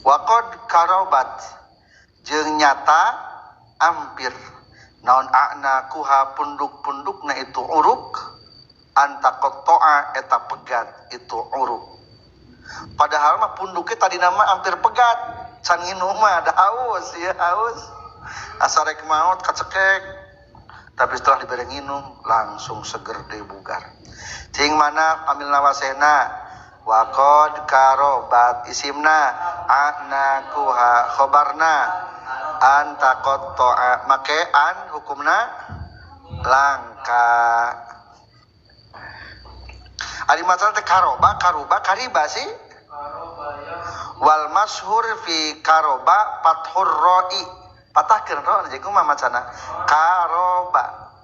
Waqad karobat jeung nyata ampir naon akna kuha punduk-pundukna itu uruk antaqatta'a eta pegat itu uruk. Padahal mah punduknya tadi nama hampir pegat, can nginum mah ada haus ya haus. Asa rek maot kacekek. Tapi setelah diberi nginum langsung seger deui bugar. Cing mana amil nawasena waqad karobat isimna akna kuha khobarna antaqatta'a make an hukumna langka. Ari masalah teh karoba, karuba, kariba sih. Wal mashhur fi karoba fathur ro'i. Patahkeun ro jadi kumaha macana? Karoba.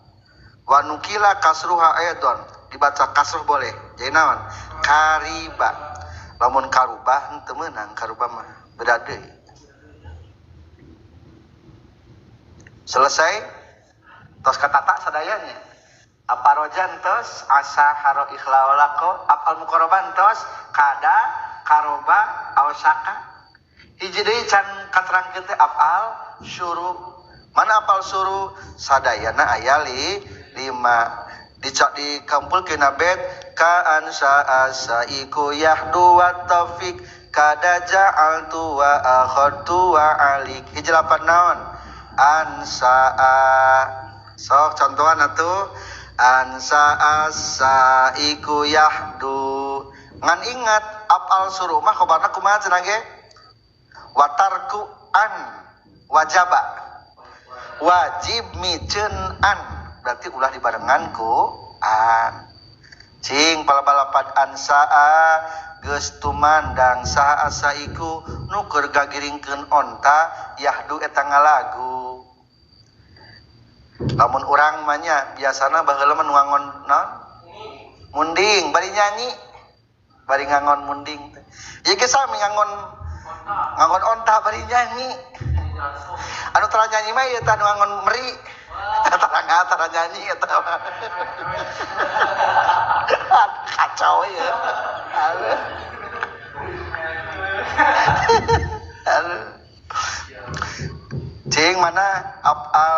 Wa nukila kasruha aidon. Dibaca kasruh boleh. Jadi naon? Kariba. Lamun karuba henteu meunang karuba mah beda deui. Selesai? Tos katata sadayanya. Apa rojan tos asa haro ikhlawalako apal mukoroban tos kada karoba awsaka. Hiji deui can katerangkeun teh afal syuru. Mana apal syuru? Sadayana aya lima. Dicak dikumpulkeun bet ka ansa asa iku yahdu wa taufik kada ja'altu wa akhadtu wa alik. Hiji lapan naon? Ansaa. Sok contohan atuh ansa asa iku yahdu. Ngan ingat apal suruh mah khobarna kumaha cenah ge? Watarku an wajaba. Wajib miceun an. Berarti ulah dibarengan ku an. Cing palabalapan ansaa geus tumandang saha asa iku nu keur gagiringkeun onta yahdu eta ngalagu. Lamun urang mah nya biasana baheula mah nu ngangon naon? Munding bari nyanyi. Bari ngangon munding teh. Ieu ge sami ngangon ngangon onta bari nyanyi. Anu tara nyanyi mah ieu tah nu ngangon meri. Tara nyanyi eta mah. Kacau ya. Aduh. Cing mana apal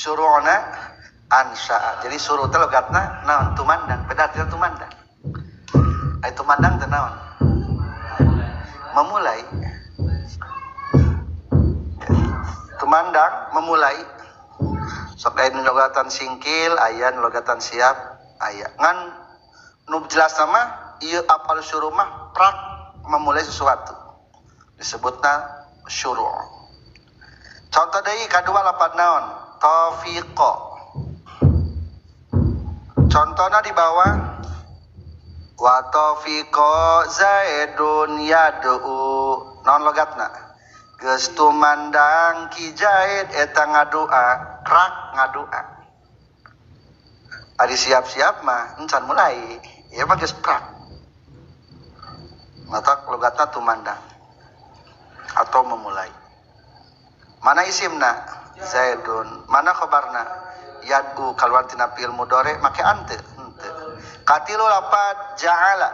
Syuru'na ansya'a. Jadi syuru' teh logatna naon? Tumandang. Beda artinya tumandang. Ai tumandang teh naon? Memulai. Tumandang memulai. Sok aya nu logatan singkil, aya nu logatan siap, aya. Ngan nu jelas mah ieu afal syuru' mah prak memulai sesuatu. Disebutna syuru'. Contoh deui kadua lapan naon? Taufiqo. Contohna di bawah wa taufiqo zaidun yad'u. Naon logatna? Geus tumandang Ki Zaid eta ngadoa, rak ngadoa. Ari siap-siap mah encan mulai, ieu mah geus prak. Matak logatna tumandang atau memulai. Mana isimna? Zaidun. Mana khobarna? Yad'u kaluar tina fi'il mudhari make ante henteu. Katilu lapat ja'ala.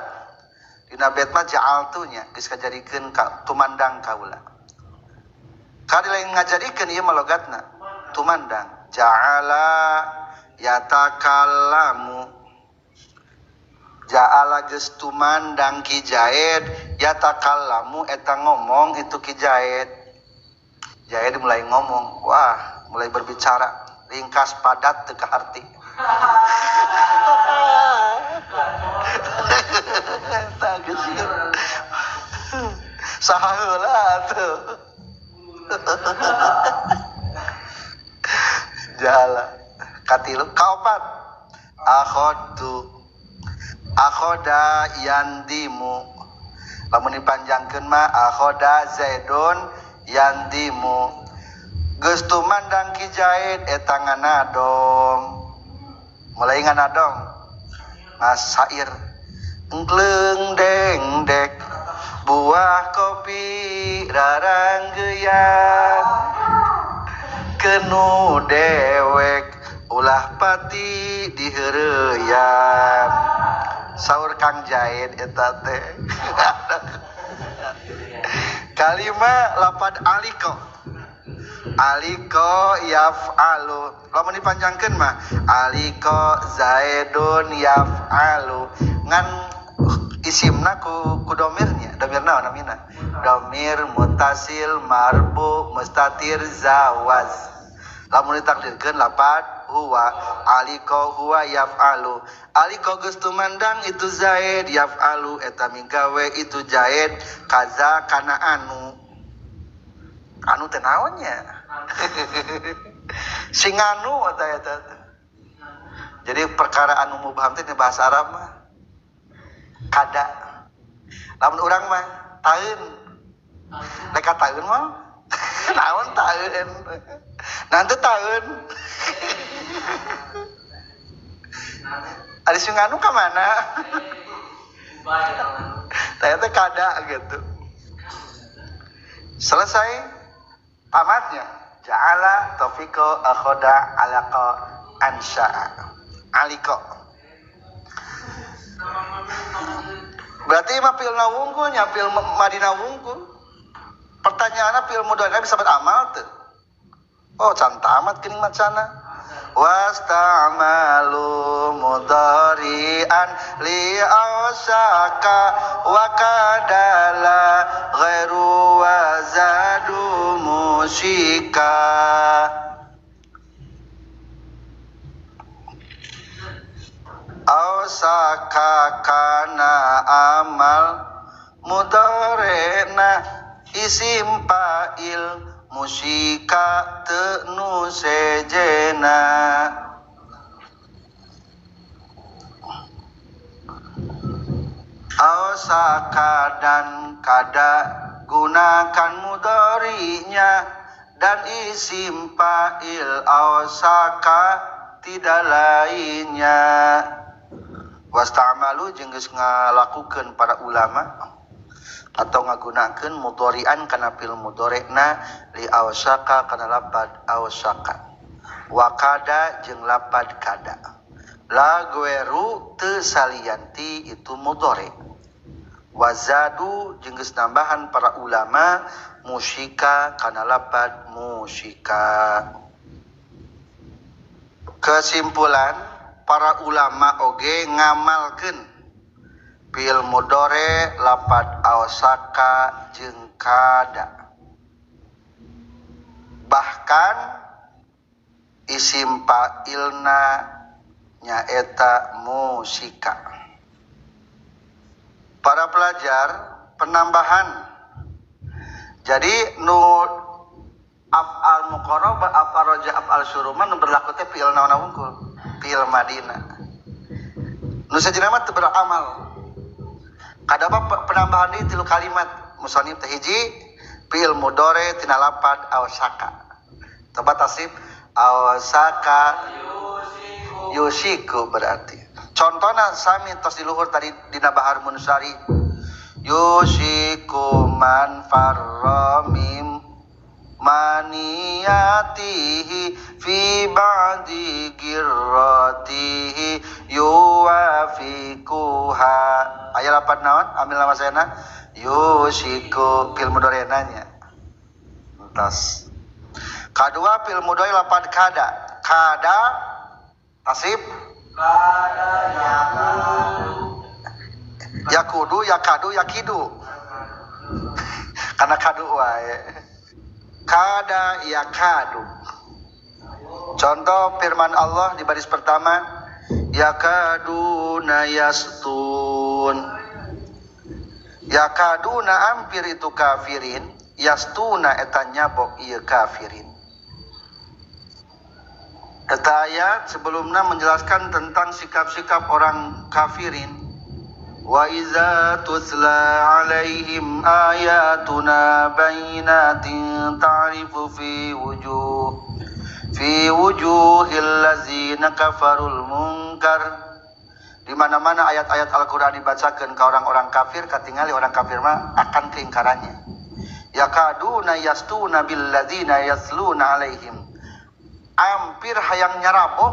Dina bait mah ja'altu nya geus kajadikeun ka tumandang kaula. Kali lain ngajadikeun ieu mah logatna tumandang. Ja'ala yatakallamu. Ja'ala geus tumandang Ki Zaid, yatakallamu eta ngomong itu Ki Zaid. Zaid mulai ngomong, wah, mulai berbicara, ringkas padat teu kaharti. Tah geus saha heula atuh. Ja'ala katilu kaopat akhadtu akhoda yandimu. Lamun dipanjangkeun mah akhoda zaidun yandimu. Geus tumandang Ki Zaid eta nganadong. Mulai nganadong ngasair engkleung deng dek buah kopi raranggeyan kenu dewek ulah pati diheureyan. Saur Kang Zaid eta teh. Kalima lapad aliko. Aliko yaf'alu. Lamun dipanjangkeun mah aliko zaidun yaf'alu. Ngan isimna ku domirnya. Domir naon namina? Domir mutasil marbu mustatir zawaz. Lamun ditakdirkeun lapad huwa aliko huwa yaf'alu. Aliko geus tumandang itu Zaid yaf'alu eta migawe itu Zaid kaza kana anu. Anu teh naon nya? Sing anu eta eta. Jadi perkara anu mubham teh bahasa Arab mah kada. Lamun urang mah taeun. Rek taeun mah naon taeun. Nanti taeun. Ari sing anu ka mana? Teh kada gitu. Selesai tamatnya. Ja'ala taufiqo akhoda alaqa ansha'a. Aliko. Berarti mah fi'ilna wungkul nya fi'il madina wungkul. Pertanyaanna fi'il mudhari bisa beramal teu? Oh, can tamat geuning macana. Wasta'malu mudhari'an li awsaka wa kadala ghairu wazadu musika. Awsaka kana amal mudhari'na isim fa'il musika tenu sejena. Awsaka dan kada gunakan mudhari'nya dan isim fa'il awsaka tidak lainnya. Wasta'malu jeung geus ngalakukeun para ulama atau ngagunakeun mudhari'an kana fi'il mudhari'na li awsaka kana lapad awsaka wa kada jeung lapad kada la gueru teu salianti itu mudhari. Wazadu jeung geus nambahan para ulama musika kana lapad musika. Kesimpulan para ulama oge ngamalkeun fi'il mudhari lapad ausaka jeung kada. Bahkan isim fa'ilna nyaeta musika. Para pelajar, penambahan. Jadi nu af'al muqarrabah, af'al roja, af'al syuruma nu berlaku teh fi'il naon wungkul? Fi'il madina. Nu sejenna mah teu beramal. Kadaba penambahan deui tilu kalimat musannif teh hiji fi'il mudhari tina lapad ausaka. Coba tasrif ausaka yusiku berarti. Contohna sami tos di luhur tadi dina Bahar Munsari yusiku man farra mim maniyatihi fi ba'di girratihi yuwafikuha. Aya lapan naon amil nama sayana yusiku fil mudhari'na nya. Entos. Kadua fil mudhari lapan kada. Kada tasrif kada yakudu. Yakudu yakadu yakidu. Karena kadu wae. Kada yakadu. Contoh firman Allah di baris pertama, yakaduna yastun. Yakaduna ampir itu kafirin, yastuna eta nyabok ieu kafirin. Eta ayat sebelumnya menjelaskan tentang sikap-sikap orang kafirin. Wa iza tutla alaihim ayatuna bayyinatin ta'rifu fi wujuhil ladzina kafarul munkar. Di mana-mana ayat-ayat Al-Qur'an dibacakeun ka orang-orang kafir, katingali orang kafir mah akan keingkarannya. Yakaduna yastuna bil ladzina yasluna alaihim. Hampir hayang nyarabok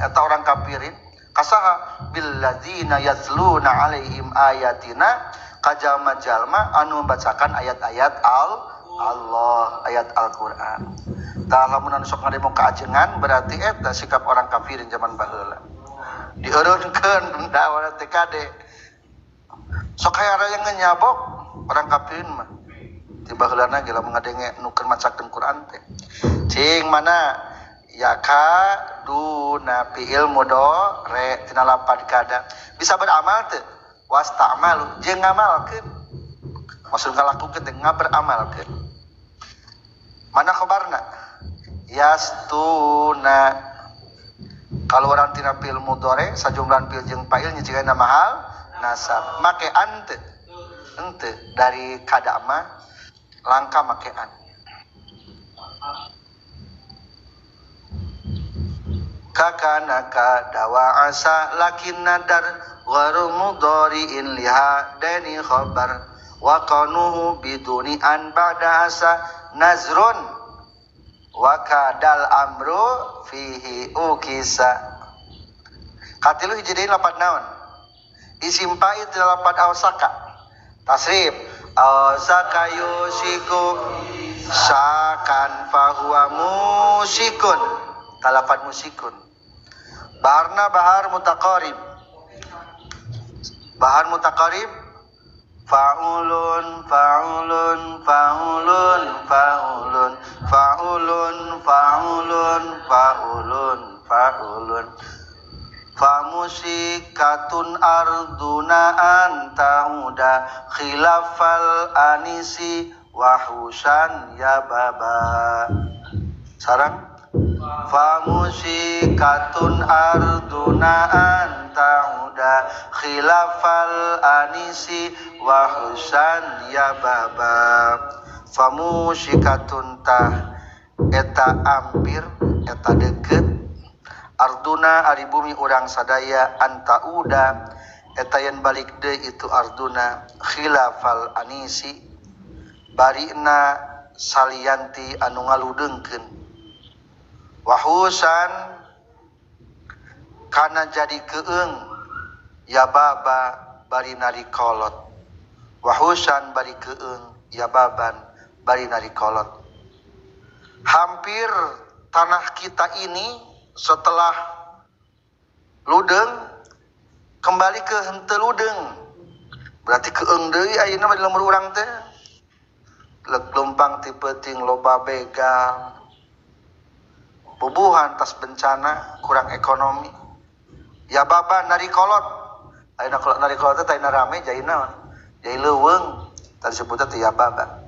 eta orang kafirin. Kasaha billadzina yasluna alaihim ayatina kajalma-jalma anu membacakan ayat-ayat Allah, ayat Al-Qur'an. Tah lamun anu sok ngademo kaajengan berarti eta sikap orang kafirin zaman baheula. Dieureunkeun dawana teh kade. Sok hayang nyabok orang kafirin mah. Ti baheulana ge lamun ngadenge nu keur macakeun Qur'an teh. Cing mana yakaduna fi'il mudhari tina lapad kada bisa beramal teu wasta'malu jeung ngamalkeun maksud ngalakukeun teh ngaberamalkeun mana khabarna yastuna kaluaran tina fi'il mudhari sajumlahan fi'il jeung fa'il nyicigana mahal nasab make an teu henteu dari kada mah langka make an. Kakanaka dawa asa lakin nadar waru mudhari'in liha dani khabar wa qanuhu biduni an ba'da asa nazrun wa kadal amru fihi ukisa. Katilu hiji deui lapat naon isim fa'il tina lapat ausaka tasrif ausaka yusiku sakan fahuwa musikun talafat musikun. Baharna bahar mutaqarib. Bahar mutaqarib fa'ulun fa'ulun fa'ulun fa'ulun fa'ulun fa'ulun fa'ulun fa'ulun famusikatun arduna antauda khilafal anisi wahusan ya baba. Sarang famusikatun arduna antauda khilafal anisi wahusan ya baba. Famusikatun tah eta ampir eta deket arduna ari bumi urang sadaya antauda eta yen balik deui itu arduna khilafal anisi barina salianti anu ngaludeungkeun wahusan kana jadi keung ya baba bari nari kolot wahusan bari keung ya baban bari nari kolot. Hampir tanah kita ini setelah ludeung kembali ke henteu ludeung. Berarti keung deui ayeuna mah di lembur urang teh. Lek lumpang ti peuting loba begal. Bubuhan tas bencana kurang ekonomi. Ya baba nari kolot. Ayeuna kolot nari kolot teh ayeuna rame jadi naon? Jadi leuweung tadi disebutna teh ya baba.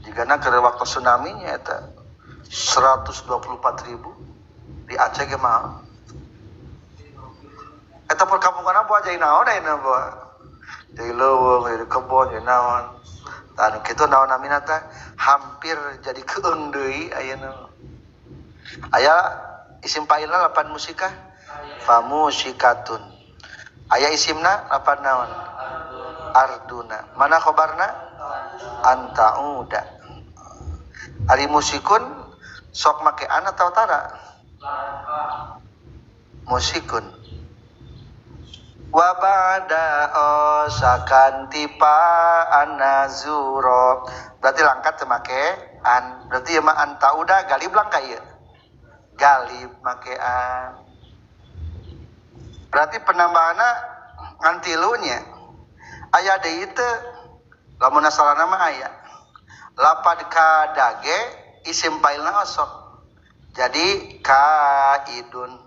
Jigana keur waktu tsunami nya eta 124.000 di Aceh ge mah. Eta perkampungan apa jadi naon ayeuna boa? Jadi leuweung, jadi kebon, jadi naon. Tah anu kitu naon namina teh hampir jadi keung deui ayeuna. Aya isim fa'ilna lapan musikah? Famusikatun. Aya isimna lapan naon? Arduna. Mana khobarna? Antauda. Ari musikun sok make an atau tara? Musikun. Wa ba'da osakan tipa anazuro. Berarti langkat teu make an. Berarti ieu mah antauda galib langka ieu. Galib make an. Berarti penambahanna ngan tilunya. Aya deui teu lamun salahna mah aya. Lapad kadage isim fa'ilna osok. Jadi kaidun.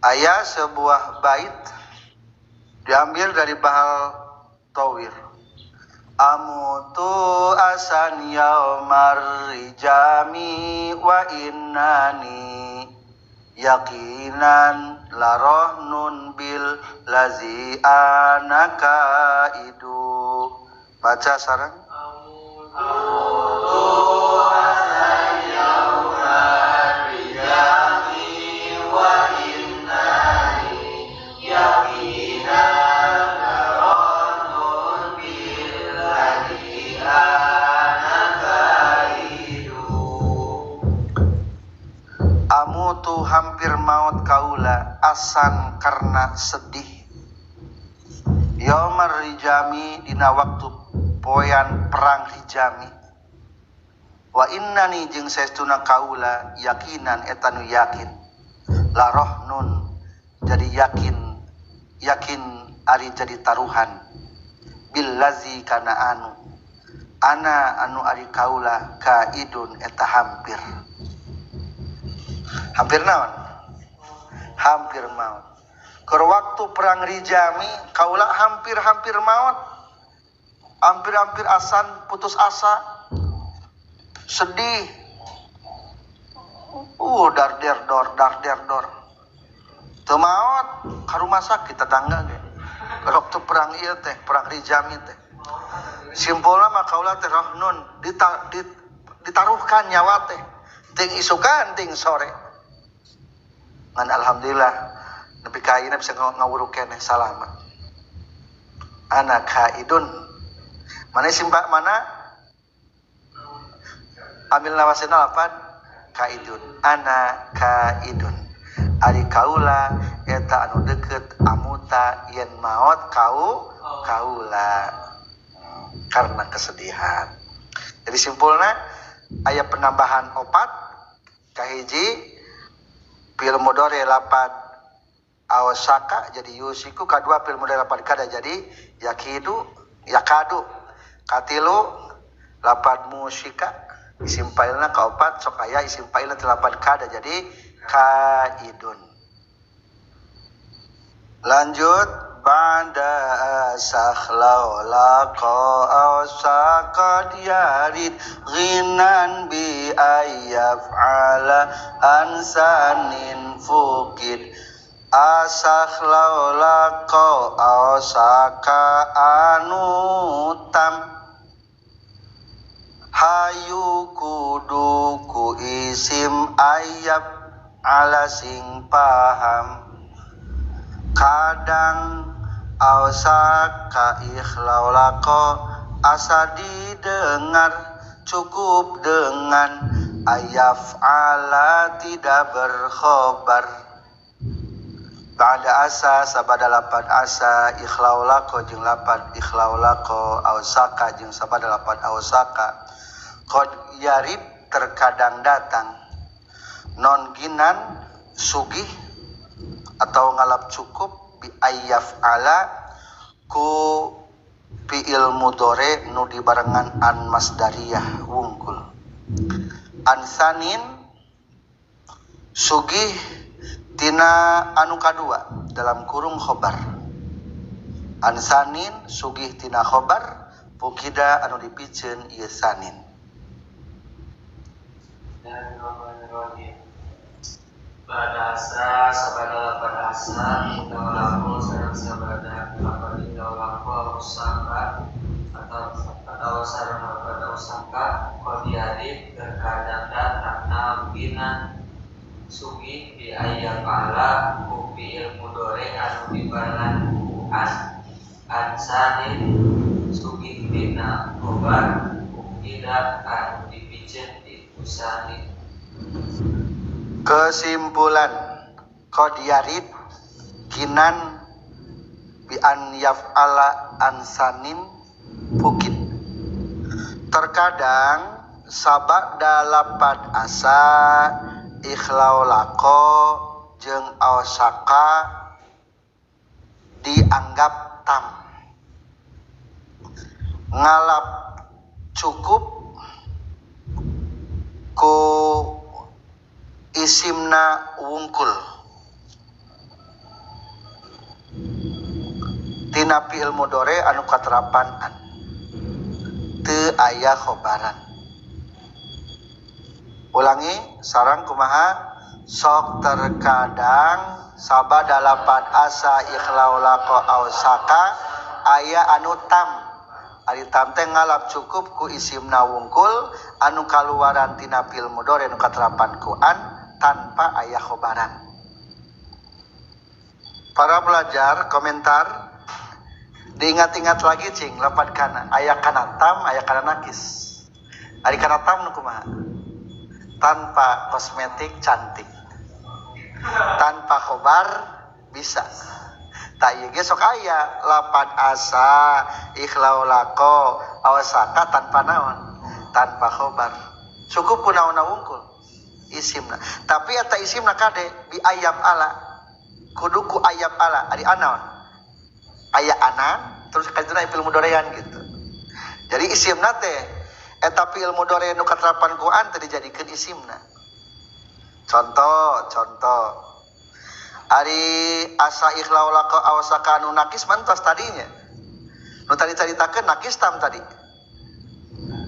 Aya sebuah bait diambil dari Bahal Tawir. Amutu asan yaumar rijami wa innani yaqinan larohnun bil lazi anaka idu. Baca sareng. Amutu asan yaumar rijami wa innani yaqinan larohnun bil lazi anaka idu. Amutu hampir maut kaula asan karena sedih. Yaumar rijami dina waktu poean perang rijami. Wa innani jeung saestuna kaula yakinan eta nu yakin. Larohnun jadi yakin, yakin ari jadi taruhan. Billazi kana anu ana anu ari kaula kaidun eta hampir. Hampir naon? Hampir maut. Keur waktu perang rijami kaula hampir-hampir maut. Hampir-hampir asan putus asa. Sedih. Dar der dor dar der dor. Teu maot ka rumah sakit tetangga ge. Keur waktu perang ieu teh, perang rijami teh. Simpulna mah kaula teh rohnun ditaruhkan nyawa teh. Ting isukan ting sore. Ngan alhamdulillah nepi ka ayeuna bisa ngawuruk keneh salamat. Ana kaidun. Mana simpak mana? Amil nawasina lapan kaidun. Ana kaidun. Ari kaula eta anu deket amuta yen maot kau kaula karena kesedihan. Jadi simpulna aya penambahan opat kahiji fil mudhari lapan awsaka jadi yusiku, kadua fil mudhari lapan kada jadi yakidu yakadu, katilu lapan musika isim fa'ilna, kaopat sok aya isim fa'ilna lapan kada jadi kaidun. Lanjut ba'da sakhlau laqa awsaqad yarid ghinan bi ayyaf'ala ansanin fukid. Asakhlau laqa awsaka anutam hayu kuduku isim ayab ala sing paham. Kadang awsaka ikhlau lako asa didengar cukup dengan ayaf'ala tidak berkhobar. Ba'da asa sabada lapan asa ikhlau lako jeung lapan ikhlau lako awsaka jeung sabada lapan awsaka. Qad yarib terkadang datang. Non ginan sugih atau ngalap cukup bi ayyaf'ala ku fi'il mudhari nu dibarengan an masdariyah wungkul. Ansanin sugih tina anu kadua dalam kurung khobar. Ansanin sugih tina khobar pukida anu dipiceun ieu sanin. Badasa sabada badasa indaulaku sareng sabada apa indaulaku usaka atau sareng pada usaka kodiari terkadang datang bina sugih di ayat ala kupi ilmu dore anu dibarengan an ansanin sugih dina khobar ukida anu dipiceun di usanin. Kesimpulan qadiyarid kinan bi an yaf'ala ansanin bukit. Terkadang sabak dalapat asa ikhlau lako jeung ausaka dianggap tam. Ngalap cukup ku isimna wungkul tina fi'il mudhari anu katerapan an teu aya khobaran. Ulangi sarang kumaha sok terkadang sabada lapan asa ikhlau laqo ausaka aya anu tam. Ari tam teh ngalap cukup ku isimna wungkul anu kaluaran tina fi'il mudhari anu katerapan ku an tanpa aya khobaran. Para pelajar komentar diingat-ingat lagi cing lapat kana aya kana tam aya kana nakis. Ari kana tam nu kumaha? Tanpa kosmetik cantik. Tanpa khobar bisa. Tak ieu ge sok aya lapat asa ikhlau laqo awsaka tanpa naon? Tanpa khobar. Cukup ku naonna wungkul isimna. Tapi eta isimna kade bi ayab ala. Kudu ku ayab ala ari anaon? Aya ana terus kajuna fi'il mudhari'an gitu. Jadi isimna teh eta fi'il mudhari nu katerapan ku an teh dijadikeun isimna. Contoh ari asa ikhlau laqo awsaka anu nakis mantos tadinya. Nu tadi caritakeun nakis tam tadi.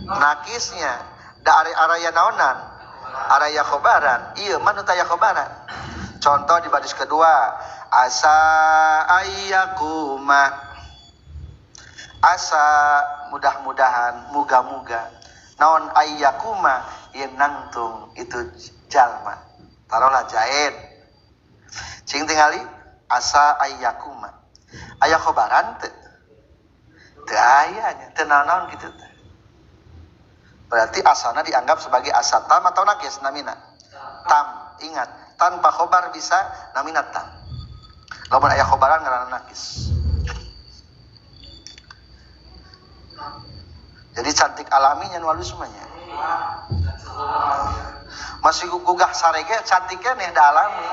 Nakisnya da ari araya naonan? Araya khobaran. Ieu mah nu taya khobaran. Contoh di baris kedua, asa ayyakuma. Asa mudah-mudahan, muga-muga. Naon ayyakuma yen nangtung itu jalma. Taruhlah jaid. Cing tingali asa ayyakuma. Aya khobaran teu? Teu aya nya, teu naon-naon kitu teh. Berarti asana dianggap sebagai asa tam atau nakis namina? Tam, ingat. Tanpa khobar bisa namina tam. Lamun aya khobaran ngaranna nakis. Jadi cantik alaminya nu alus mah nya. Masih gugah sarege cantiknya nih da alami.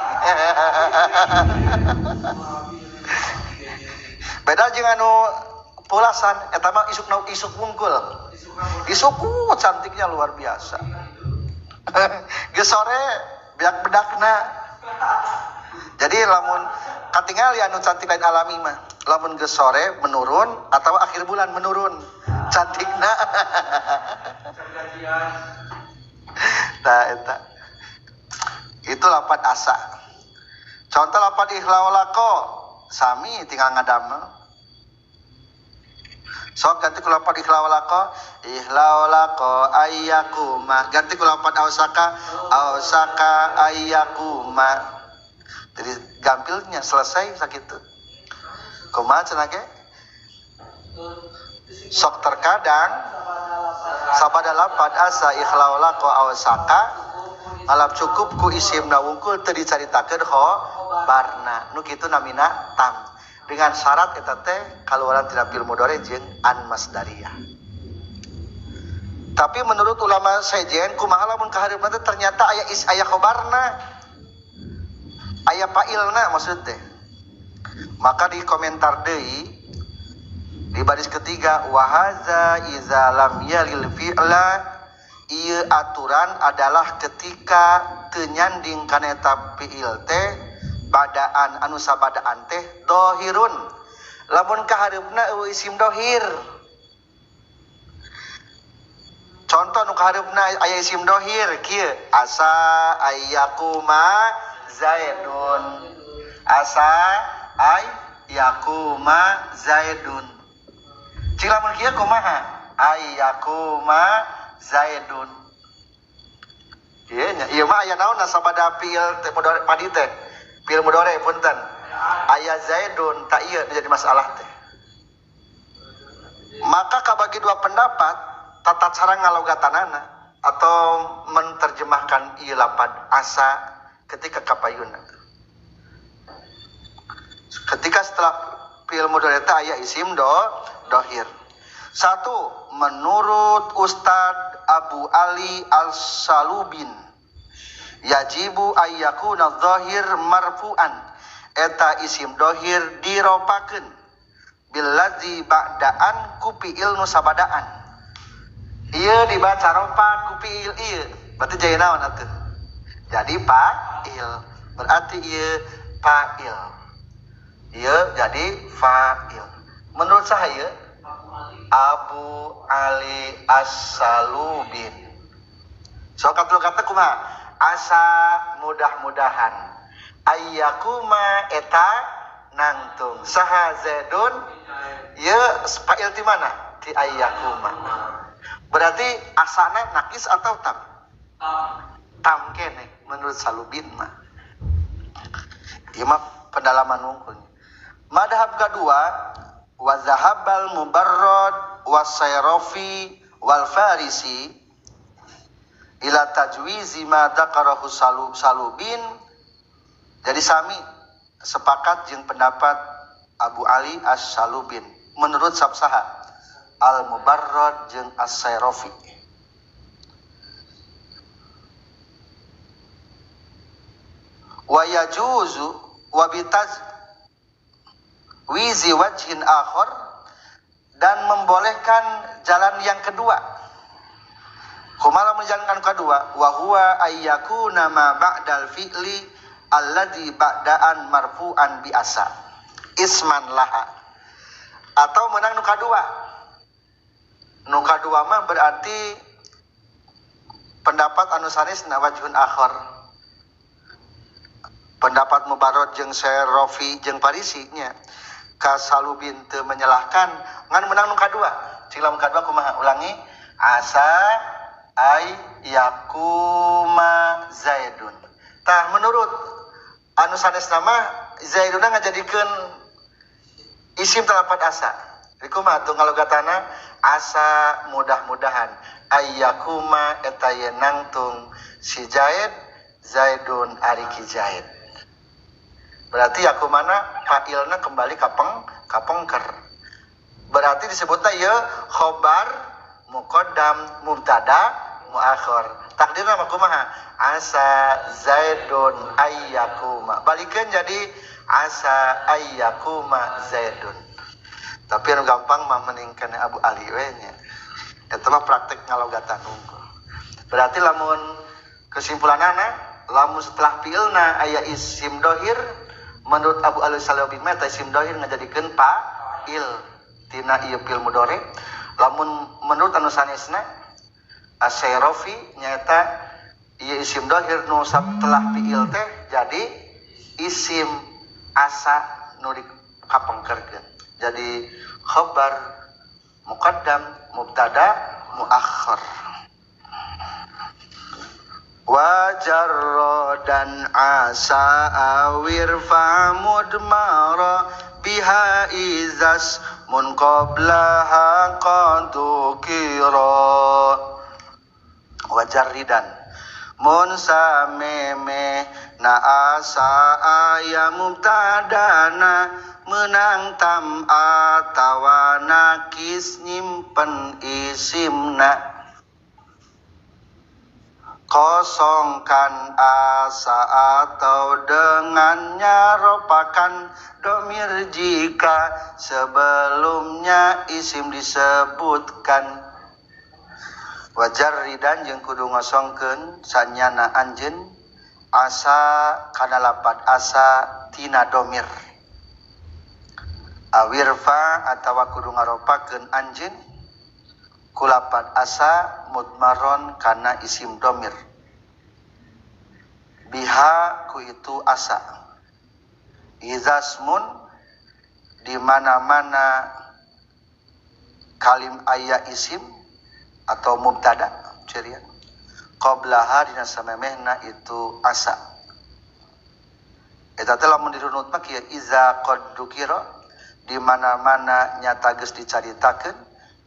Beda jeung anu pulasan eta mah isuk isuk wungkul. Isuk cantiknya luar biasa. Geus sore beak bedakna. Jadi lamun katingali anu cantik lain alami mah, lamun geus sore menurun atau akhir bulan menurun cantikna. Nah, eta. Itu lapan asa. Contoh lapan ikhlau laqo sami tinggal ngadamel. Sok ganti ku lapan ikhlau laqo, ikhlau laqo ayyakuma. Ganti ku lapan ausaka, ausaka ayyakuma. Jadi gampilnya selesai sakitu. Kumaha cenah ge? Sok terkadang sabada lapan asa ikhlau laqo awsaka alap cukup ku isimna wungkul teu dicaritakeun khobarna. Nu kitu namina tam. Dengan syarat eta teh kaluaran tina fi'il mudhari jeung an masdariyah. Tapi menurut ulama sejen kumaha lamun kahareupna teh ternyata aya is aya khobarna. Aya fa'ilna maksud teh. Maka di komentar deui di baris ketiga wa hadza iza lam yalil fi'la, ieu aturan adalah ketika teu nyanding kana eta fi'il teh badaan anu sabadaan teh dohirun. Lamun kahareupna eueuh isim dohir. Contoh nu kahareupna aya isim dohir kieu asa ayyakuma zaidun. Asa ayyakuma zaidun. Cing lamun kieu kumaha? Ayyakuma zaidun. Ieu nya ieu mah aya naon sabada fiil teh mudhari padi teh. Fiil mudhari punten. Aya zaidun tak ieu jadi masalah teh. Maka kabagi dua pendapat tata cara ngalogatanana atau menerjemahkan ieu lapad asa ketika kapayuna. Ketika setelah fiil mudhari teh aya isim dohir. Satu, menurut Ustad Abu Ali Al-Salubin yajibu ayyakuna dhahir marfu'an, eta isim dohir diropakeun billazi ba'daan ku fiil nu sabadaan. Ieu dibaca ropa ku fiil ieu berarti jadi naon atuh? Jadi fa'il. Berarti ieu fa'il. Ieu jadi fa'il. Menurut saya Abu Ali As-Salubin. So kata kata kumaha? Asa mudah-mudahan ayyakuma eta nangtung saha zaidun ieu fa'il ti mana? Ti ayyakuma. Berarti asana nakis atau tam? Tam kene menurut Salubin mah. Ieu mah pendalaman wungkulnya. Madhab kedua wa zahabal mubarrad wasayrafi wal farisi ila tajwizi ma dzakarahu Salubin. Jadi sami sepakat jeung pendapat Abu Ali As-Salubin menurut sabsaha Al-Mubarrad jeung As-Sayrafi. Wa yajuzu wa bitaz wizi wajhin akhar, dan membolehkan jalan yang kedua. Kumaha menjalankan kedua? Wa huwa ayyakuna ma ba'dal fi'li alladzi ba'daan marfu'an bi asa isman laha. Atau menang nu kadua. Nu kadua mah berarti pendapat anu sanesna wajhun akhar. Pendapat Mubarrad jeung Sayrafi jeung Farisi nya. Kasalubin teu menyalahkan ngan menang nu kadua. Cing lamun kadua kumaha? Ulangi asa ay yakuma zaidun. Tah menurut anu sanesna mah zaiduna ngajadikeun isim talapat asa. Jadi kumaha tuh ngalogatana asa mudah-mudahan ayyakuma eta ye nangtung si Zaid zaidun ari ki Zaid. Berarti yakumana fa'ilna kembali kapengker. Berarti disebutna ieu khobar muqaddam mubtada muakhir. Takdirna mah kumaha? Asa zaidun ayyakuma. Balikeun jadi asa ayyakuma zaidun. Tapi anu gampang mah meningkeun Abu Ali we nya. Eta mah praktek ngalogatan unggul. Berarti lamun kesimpulanana lamun setelah fiilna aya isim dohir menurut Abu Ali Salubin mah eta isim dohir ngajadikeun fa'il tina ieu fiil mudhari. Lamun menurut anu sanesna As-Sayrafi nyaeta ieu isim dohir nu setelah fiil teh jadi isim asa nu dikapengkerkeun. Jadi khabar muqaddam mubtada muakhir. Wa jarradan asa awir fa mudmara biha izas mun qablaha qadukira. Wa jarridan mun sameme na asa aya mubtadana menang tam atawa nakis nyimpen isimna. Kosongkan asa atau dengannya ropakan domir jika sebelumnya isim disebutkan. Wajar ridan jeung kudu ngosongkeun sanyana anjeun asa kana lapad asa tina domir. Awirfa atawa kudu ngaropakeun anjeun ku lapad asa mudmaron kana isim domir. Biha ku itu asa. Izasmun di mana-mana kalim aya isim atau mubtada cirian. Qablaha dina samemehna itu asa. Eta teh lamun dirunut mah kieu iza qad dukira di mana-mana nyata geus dicaritakeun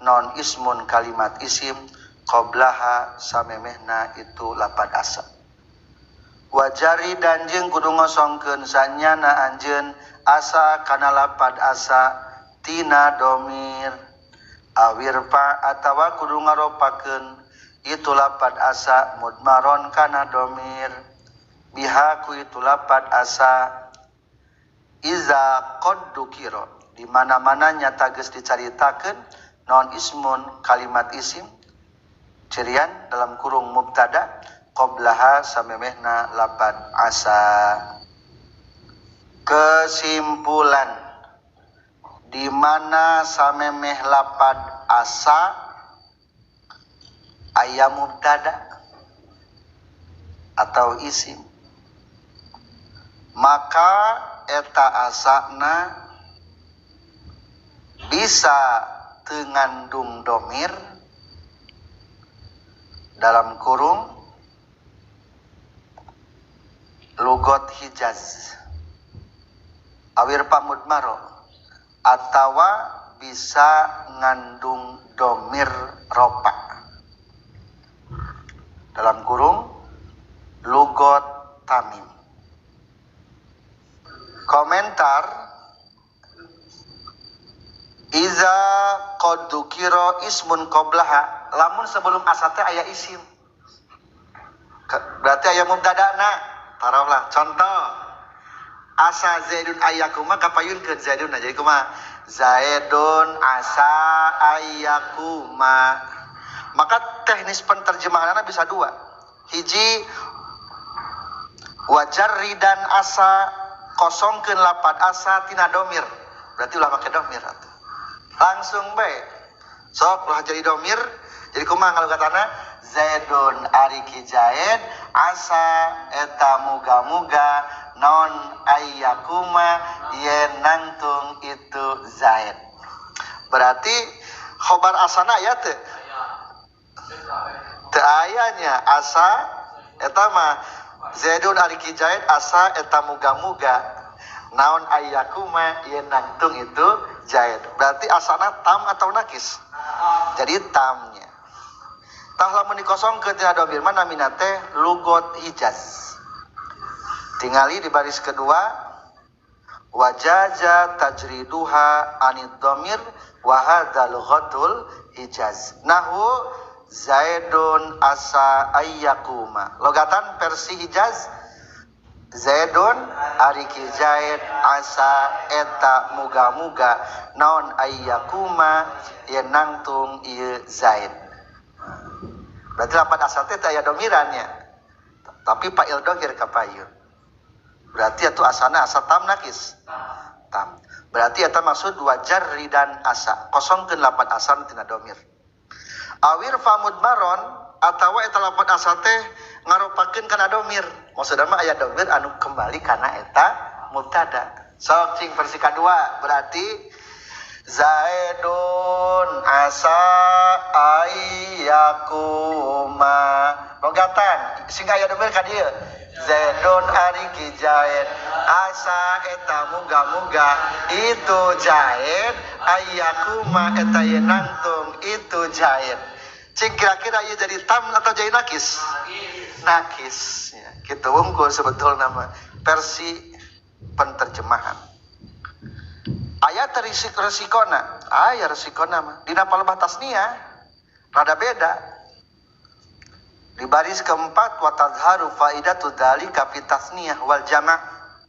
non ismun kalimat isim qablaha samemehna itu lapad asa. Wajari dan jeung kudu ngosongkeun sanyana anjeun asa kana lapad asa tina domir. Awirfa atawa kudu ngaropakeun itu lapad asa mudmaron kana domir. Biha ku itu lapad asa iza qad dukira di mana-mana nyata geus dicaritakeun non ismun kalimat isim cirian dalam kurung mubtada qablaha samemehna lapad asa. Kesimpulan di mana samemeh lapad asa aya mubtada atau isim maka eta asana bisa teu ngandung domir dalam kurung lugot Hijaz awir pamudmaro atawa bisa ngandung domir ropa dalam kurung lugot Tamim. Komentar iza qad dzukira ismun qablaha lamun sebelum asa teh aya isim berarti aya mubtadana. Taruhlah contoh asa Zaidun ayyakuma kapayunkeun Zaidun jadi kumaha Zaidun asa ayyakuma. Maka teknis penterjemahanna bisa dua. Hiji wajarridan asa kosongkeun lapad asa tina domir berarti ulah make domir atuh. Langsung bae sok ulah jadi domir jadi kumaha ngalugatana Zaidun ari ki Zaid asa eta muga-muga non ayyakuma yen nangtung itu Zaid. Berarti khobar asana aya teu? Teu aya nya asa eta mah Zaidun ari ki Zaid asa eta muga-muga naon ayyakuma yen nangtung itu Zaid. Berarti asana tam atau nakis? Jadi tamnya. Tah lamun dikosongkeun tina domir mah namina teh lugot Hijaz. Tingali di baris kedua wajaja tajriduha anid domir wa hadza lughatul Hijaz. Nahu Zaidun asa ayyakuma. Logatan versi Hijaz Zaidun ari ki Zaid asa eta muga-muga naon ayyakuma yen nangtung ieu Zaid. Berarti lapan asal teh aya domirannya. Tapi fa'il dohir kapayun. Berarti itu asana asa tam nakis. Tam. Berarti eta maksud wajar ridan asa. Kosongkeun lapan asa tina domir. Awir famudmaron atawa eta lapan asa teh ngaropakeun kana domir. Maksudna mah aya domir anu kembali kana eta mubtada. Sok cing versi kadua berarti Zaidun asa ayyakuma. Logatan sing aya domir ka dieu. Zaidun ari ki Zaid asa eta muga-muga itu Zaid ayyakuma eta yen nangtung itu Zaid. Cing kira-kira ieu jadi tam atau jadi nakis? Nakis. Ya, kitu wungkul sebetulna mah versi penterjemahan. Aya terisik resikona, aya resikona mah dina palebah tasnia rada beda. Di baris keempat wa tadharu faidatu dzalika fi tasniyah wal jama'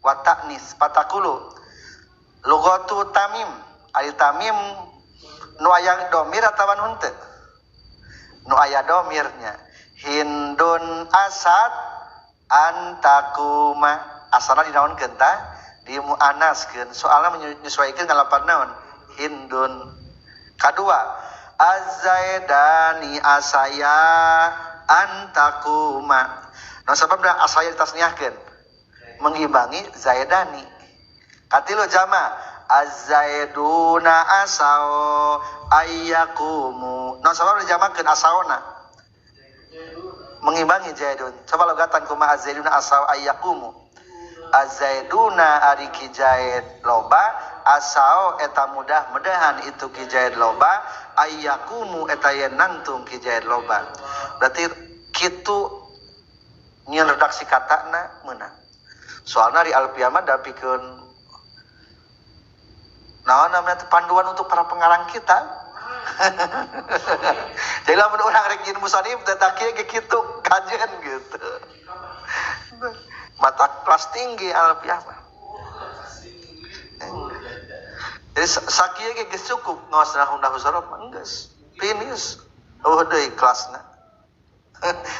wa ta'nis patakulu lugatu tamim ari tamim nu aya domir atawa henteu nu aya domirnya hindun asad antakuma asalna dinaonkeun tah di muannaskeun soalna menyesuaikan ngalapan naon hindun. Kadua azzaidani asaya antakuma. Nah sababna asaya ditasniahkeun mengimbangi zaidani. Katilu jama azzaiduna asao ayyakumu. Nah sababna dijamakeun asaona mengimbangi zaidun. Coba logatan kumaha azzaiduna asao ayyakumu. Azzaiduna ari ki zaid loba asao eta mudah-mudahan itu ki zaid loba ayyakumu eta yen nangtung ki zaid loba. Berarti kitu nyeun redaksi katana meunang. Soalna di Alfiyah mah dapikeun naon namanya panduan untuk para pengarang kita. Jadi lamun urang rek nyeun musannif teh tah kieu ge kitu kajen gitu. Mata kelas tinggi Alfiyah mah. Jadi sakieu ge geus cukup ngaos nahwu sorof mah geus. Finish. Eueuh deui kelasna.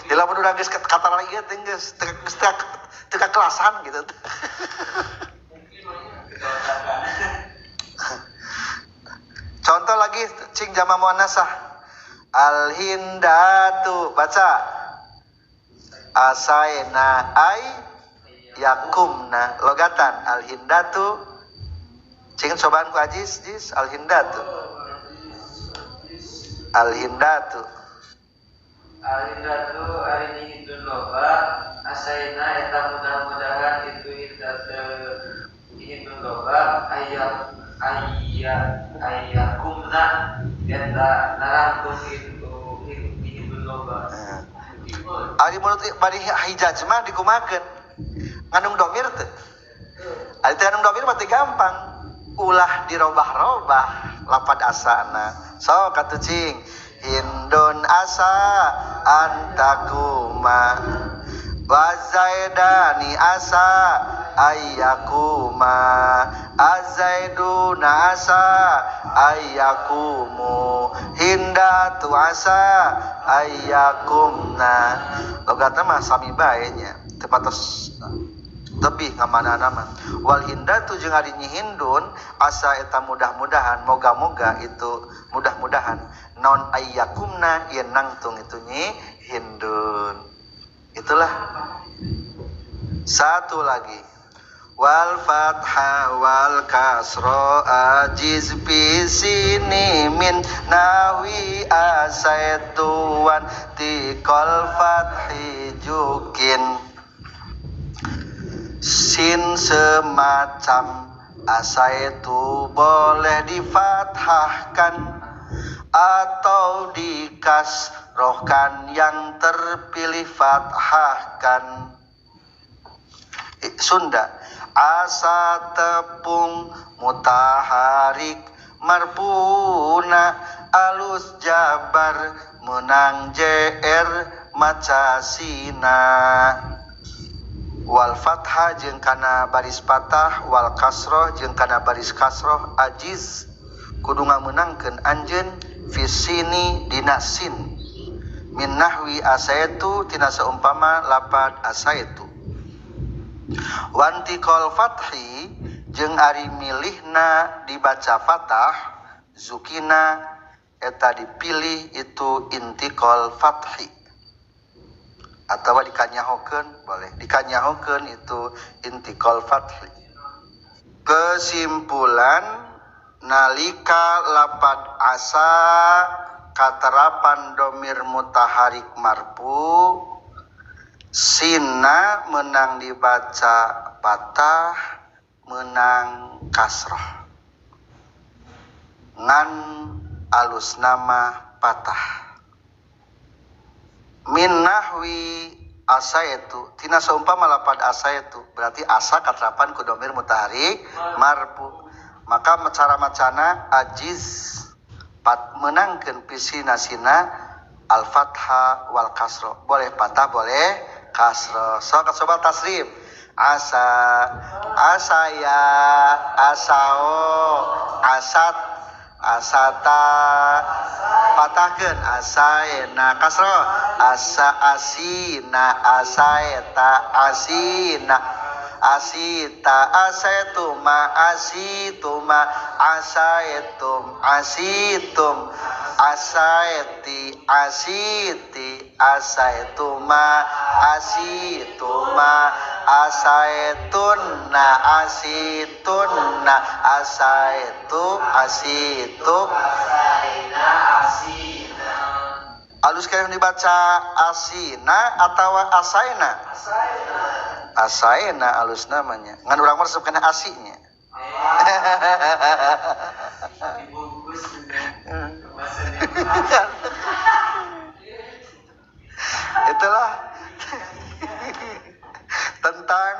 Jadi lamun urang geus kata lagi teh geus teu kelasan gitu. Contoh lagi cing jama muannasah. Al hindatu baca asaina ai yakumna logatan al hindatu cing cobaan ku ajis jis al hindatu al hindatu al hindatu ari hindun loba asaina eta mudah-mudahan itu hindatu hindun loba ayat ayakumna eta narangtung itu hindun loba. Ari mulut bari hijaz mah dikumakeun ngandung domir teu. Ari teu ngandung domir mah teu gampang. Ulah dirobah-robah lapad asana. So katuh cing hindun asa antakuma wa zaidani asa ayyakuma azaiduna asa ayyakumu hindatu asa ayyakumna. Logatna mah sami bae nya teu patos tebih ngamanana mah. Wal hindatu jeung ari nyi hindun asa eta mudah-mudahan moga-moga itu mudah-mudahan naon ayyakumna yen nangtung itu nyi hindun. Itulah satu lagi. Wal fatha wal kasra ajiz fi sini min nawi asaituan tikol fathi jukin. Sin semacam asaitu boleh difathahkan atau dikasrohkan, yang terpilih fathahkan. Sunda asa tepung mutaharik marpuna alus jabar menang jr macasina. Wal fathah jeung kana baris patah wal kasroh jeung kana baris kasroh ajiz kudu ngamenangkeun anjeun fisini dina sin min nahwi asaitu tina saumpama lapad asaitu. Wantikol fathi jeung ari milihna dibaca fathah zukina eta dipilih itu intikol fathi atau dikanyahokeun boleh dikanyahokeun itu intikol fathi. Kesimpulan nalika lapad asa katerapan domir mutaharik marfu sina menang dibaca patah menang kasroh ngan alus nama patah. Min nahwi asaitu tina saumpama lapad asaitu berarti asa katerapan ku domir mutaharik marfu maka cara macana ajiz pat menangkeun pisina sina Al-fatha wal kasro. Boleh patah, boleh kasro. Sok coba tasrif. Asa, asaya, asao, asat, asata. Patahkeun asaena kasro. Asa asina, asaeta, asina. Asita, asetuma, asituma, asaetum, asitum, asaeti, asiti, asaetuma, asituma, asaetunna, asitunna, asaetu, asitu, asaina, asina. Alus kalian dibaca asina atau asaina? Asaina. Asaina alus namanya. Ngan urang mah resep kana asinya. Dibungkus dengan kemasan yang Itulah tentang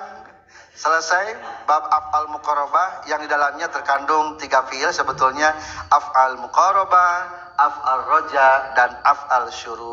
selesai bab af'al muqarabah yang di dalamnya terkandung 3 fiil sebetulnya, af'al muqarabah, af'al roja, dan af'al syuru.